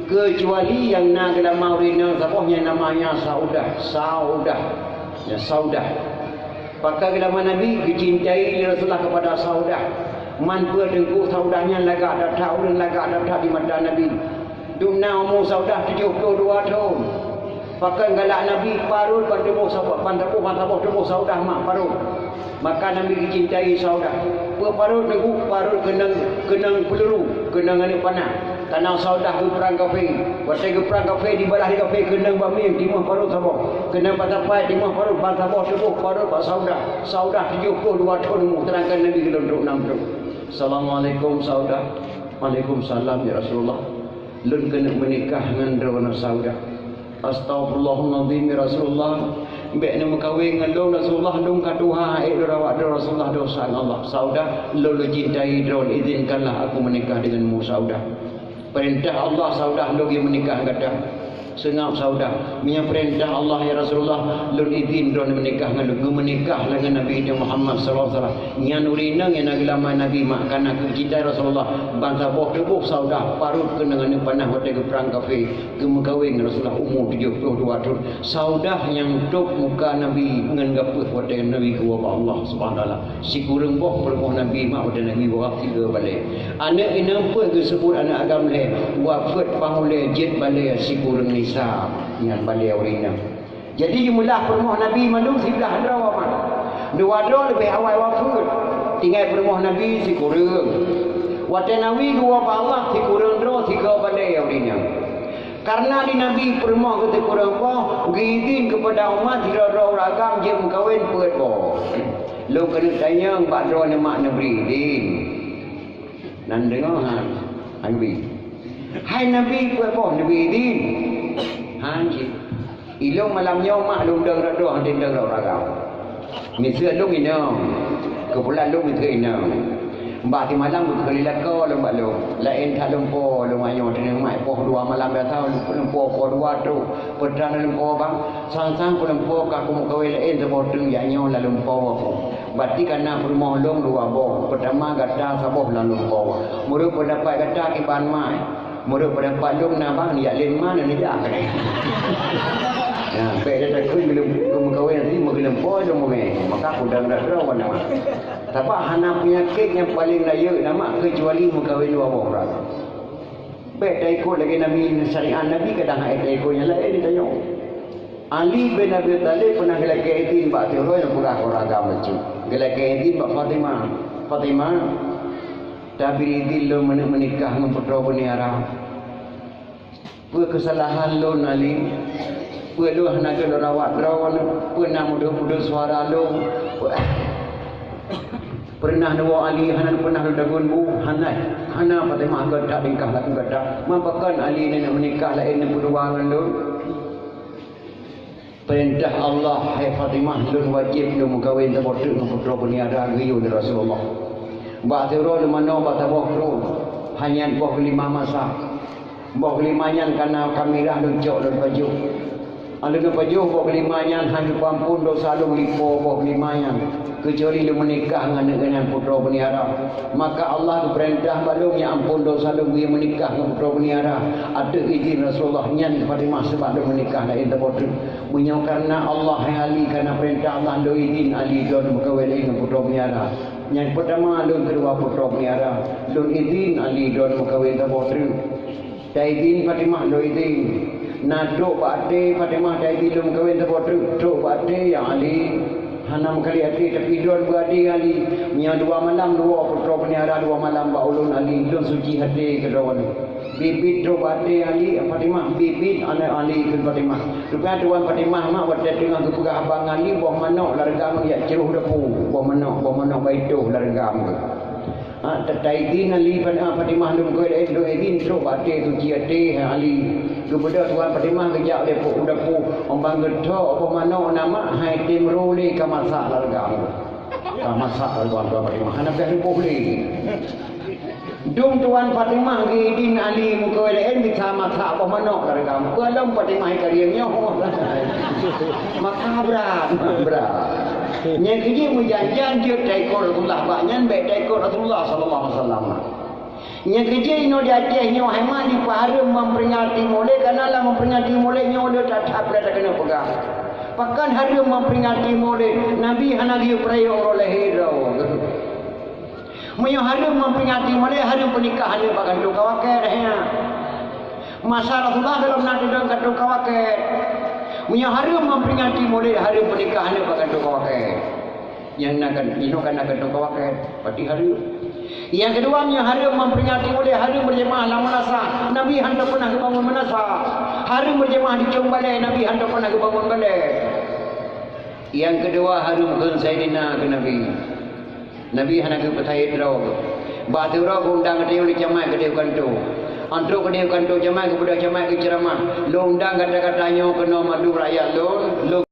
Keucuali nyang na geulamar ureueng inong saboh nyang namanya Saudah, Saudah. Ya, Saudah. Pakon geulamar Nabi geucintai lé Rasulullah keupada Saudah. Man peue teungku Saudah nyan lagak that-that, ureueng lagak that-that di mata Nabi. Dumna umu Saudah tujoh ploh dua thon. Pakon galak Nabi parot ban tuboh saboh, ban saboh, ban saboh tuboh Saudah mak parot. Maka Nabi geucintai Saudah. Peue parot teungku? Parot keunong, keunong peuluru, keunong aneuk panah. Kana Saudah geuprang kafé. Watèe geuprang kafé, dibalah di kafé keunong bak mieng, timuh parot saboh. Keunong bak tapai, timuh parot, ban saboh tuboh parot bak Saudah. Saudah tujoh ploh dua thon umu, seudangkan Nabi geulôn trok nam trok. "Assalamualaikum Saudah." "Waalaikumsalam ya Rasulullah. Lôn keuneuk meunikah ngon droeneuh Saudah." "Astaghfirullahalazim ya Rasulullah. Bèk neumeukawen ngon lôn Rasulullah, lôn ka tuha, ék lôn rawat droe Rasulullah, dosa ngon Allah." "Saudah, lôn lôn cintai droe, izinkanlah aku menikah denganmu Saudah." "Peurintah Allah Saudah, lôn geumeunikah gata." Seungab Saudah, "Meunyoe peurintah Allah, ya Rasulullah, lôn idhin droeneuh meunikah ngon lôn." Geumeunikah lé ngon Nabi Muhammad sallallahu alaihi wasallam. Nyan ureueng inong nyang na geulamar Nabi mak, kana keu geucinta Rasulullah. Ban saboh tuboh Saudah parot keuneuk aneuk panah watèe geuprang kafé, geumeukawen ngon Rasulullah umu tujoh ploh dua thon. Saudah nyang tôb muka Nabi ngon gapeuh watèe Nabi geuwoe bak Allah Subhanahu wa Taala. Sikureueng boh peurumoh Nabi mak watèe Nabi wafeuet tiga balèe. Aneuk inong peuet geuseubut aneuk agam lhèe, wafeuet pangulèe jeuet balèe sikureueng nisa nyan balèe ureueng inong. Jadi jumlah peurumoh Nabi mandum siblaih droe mak. Dua droe leubeh awai wafeuet. Tinggai peurumoh Nabi sikureueng. Watèe Nabi geuwoe bak Allah sikureueng droe sigo balèe ureueng inong. Karena di Nabi peurumoh geuteuk ureueng poh, geuidhin keupada umat sidroe-droe ureueng agam jeuet meukawen peuet boh. Lôn keuneuk tanyong bak droeneuh mak neubri idhin. Nan deungoe han, han neubri. Hai Nabi peuet boh neubri idhin. Han cit. Ilôn malam nyoe mak lôn dong rot droe, han dong rot ureueng agam. Miseue lôn inong, keupulan lôn miseue inong. Bah simalam geukheun lé lakoe lôn bak lôn. Laén that lôn po lôn nyoe teungoh mat poh dua malam biasa lôn po poh dua trok. Peue teuma lôn po bang, sang-sang lôn po ka kumeukawen laén saboh teuk, jak nyoe lam lôn po. Berarti ka na peurumoh lôn dua boh. Peutama gata saboh lam lôn po. Meunurot peundapat gata kiban mai. Meunurot peundapat lôn na bang, jak lén ma neujak keunoe. Nah, bèk gata kheun geuleumpoi, geumeukawen tadi meugeuleumpoi lôn mumè. Maka kudang dah droe wan nama. Sabab hana peunyakét nyang paleng rayeuk nama keucuali meukawen dua boh ureueng. Bèk taikot lagèe Nabi, syariat Nabi kadang hana taikot nyang laén tanyoe. Ali bin Abi Thalib peunah geulakèe idhin bak sidroe nyang peugah ureueng agam bacut. Geulakèe idhin bak Fatimah. Fatimah, tabri idhin lôn meuneuk meunikah ngon putroe beuniara. Peue keusalahan lôn Ali? Peue lôn hana keu lôn rawat droeneuh? Peue na mudeuh-mudeuh suara lôn? Peue, peureunah neuwoe Ali hana peunah lôn dagon bu? Hana, hana Fatimah gata tingkah laku gata. Man pakon Ali neuk meunikah laén neupeudua ngon lôn? Peurintah Allah, hai Fatimah, lôn wajéb lôn meukawen saboh teuk ngon putroe beuniara geuyue lé Rasulullah. Bak sidroe lôn manoe bak saboh krueng, hanya boh geulima masa. Boh geulima nyan kana kamirah lôn cok lôn pajoh. Lôn pajoh boh geulima nyan hana geupeuampon dosa lôn lipo boh geulima nyan, keucuali lôn meunikah ngon aneuk nyan putroe beuniara. Maka Allah geupeurintah bak lôn nyang ampon dosa lôn geuyue meunikah ngon putroe beuniara ateueh idhin Rasulullah nyan keu Fatimah seubab lôn meunikah laén saboh teuk. Meunyoe kareuna Allah hai Ali, kareuna peurintah Allah lôn idhin Ali droeneuh meukawen laén ngon putroe beuniara. Nyang peutama lôn keudua putroe beuniara, lôn idhin Ali droeneuh meukawen saboh treuk. Taidhin Fatimah lôn idhin. Na trok bak até Fatimah taidhin lôn meukawen saboh treuk, trok bak até ya Ali. Hana meukalon até tapi droeneuh beuadé Ali. Meunyoe dua malam dua putroe beuniara dua malam bak ulôn Ali, lôn suci até keu droeneuh. Biet-biet trok bak até Ali, Fatimah, biet-biet aneuk Ali kheun Fatimah. Rupanya tuan Fatimah mak watèe teungoh geupeugah haba ngon Ali, boh manok lam reugam jak cruh dapu, boh manok, boh manok baitoh lam reugam. Ha, ta-, taidhin Ali, Fa-, Fatimah lôn keu, eh, lôn idhin trok bak até suci até, ha, Ali. Geubeudôh tuan Fatimah geujak lé pok u dapu, óh ban geuthok boh manok na mak, hai tem ro lé ka masak lam reugam. Ka masak lam reugam tuan Fatimah, hana payah leuboh lé. Dum tuan Fatimah geuidhin Ali meukeue laén bisa masak boh manok lam reugam. Peue lom Fatimah ikarieng nyoe. Maka brat, brat. Nyang keujeuet meujan-jan jeuet taikot Rasulullah bak nyan bèk taikot Rasulullah sallallahu alaihi wasallam. Nyang keujeuet inoe di Aceh nyoe hai mak jipeuhareuem memperingati Maulid, karena lam memperingati Maulid nyoe le that-that peue takeuneuk peugah. Pakon hareuem memperingati Maulid? Nabi hana geuyue peurayeuk uroe lahé droe. Meunyoe hareuem memperingati Maulid, hareuem peunikah aneuk bak kantô kawakèe, ya. Masa Rasulullah golom na teudong kantô kawakèe. Meunyoe hareuem memperingati Maulid, hareuem peunikah aneuk bak kantô kawakèe. Nyang na kan, inoe kan na kantô kawakèe, pati hareuem. Nyang keudua, meunyoe hareuem memperingati Maulid, hareuem beujeumaah lam meunasah. Nabi hantom peunah geubangun meunasah. Hareuem beujeumaah di cong balèe, Nabi hantom peunah geubangun balèe. Nyang keudua, hareuem kheun Saidina keu Nabi. Nabi hana geupeusahet droe. Bak ateueh uroe geuundang geutanyoe lé camat keudéh u kantô. Entrôk keudéh u kantô camat, geubeudôh camat geuceuramah. Lôn undang gata-gata nyoe keunoe mandum rakyat lôn, lôn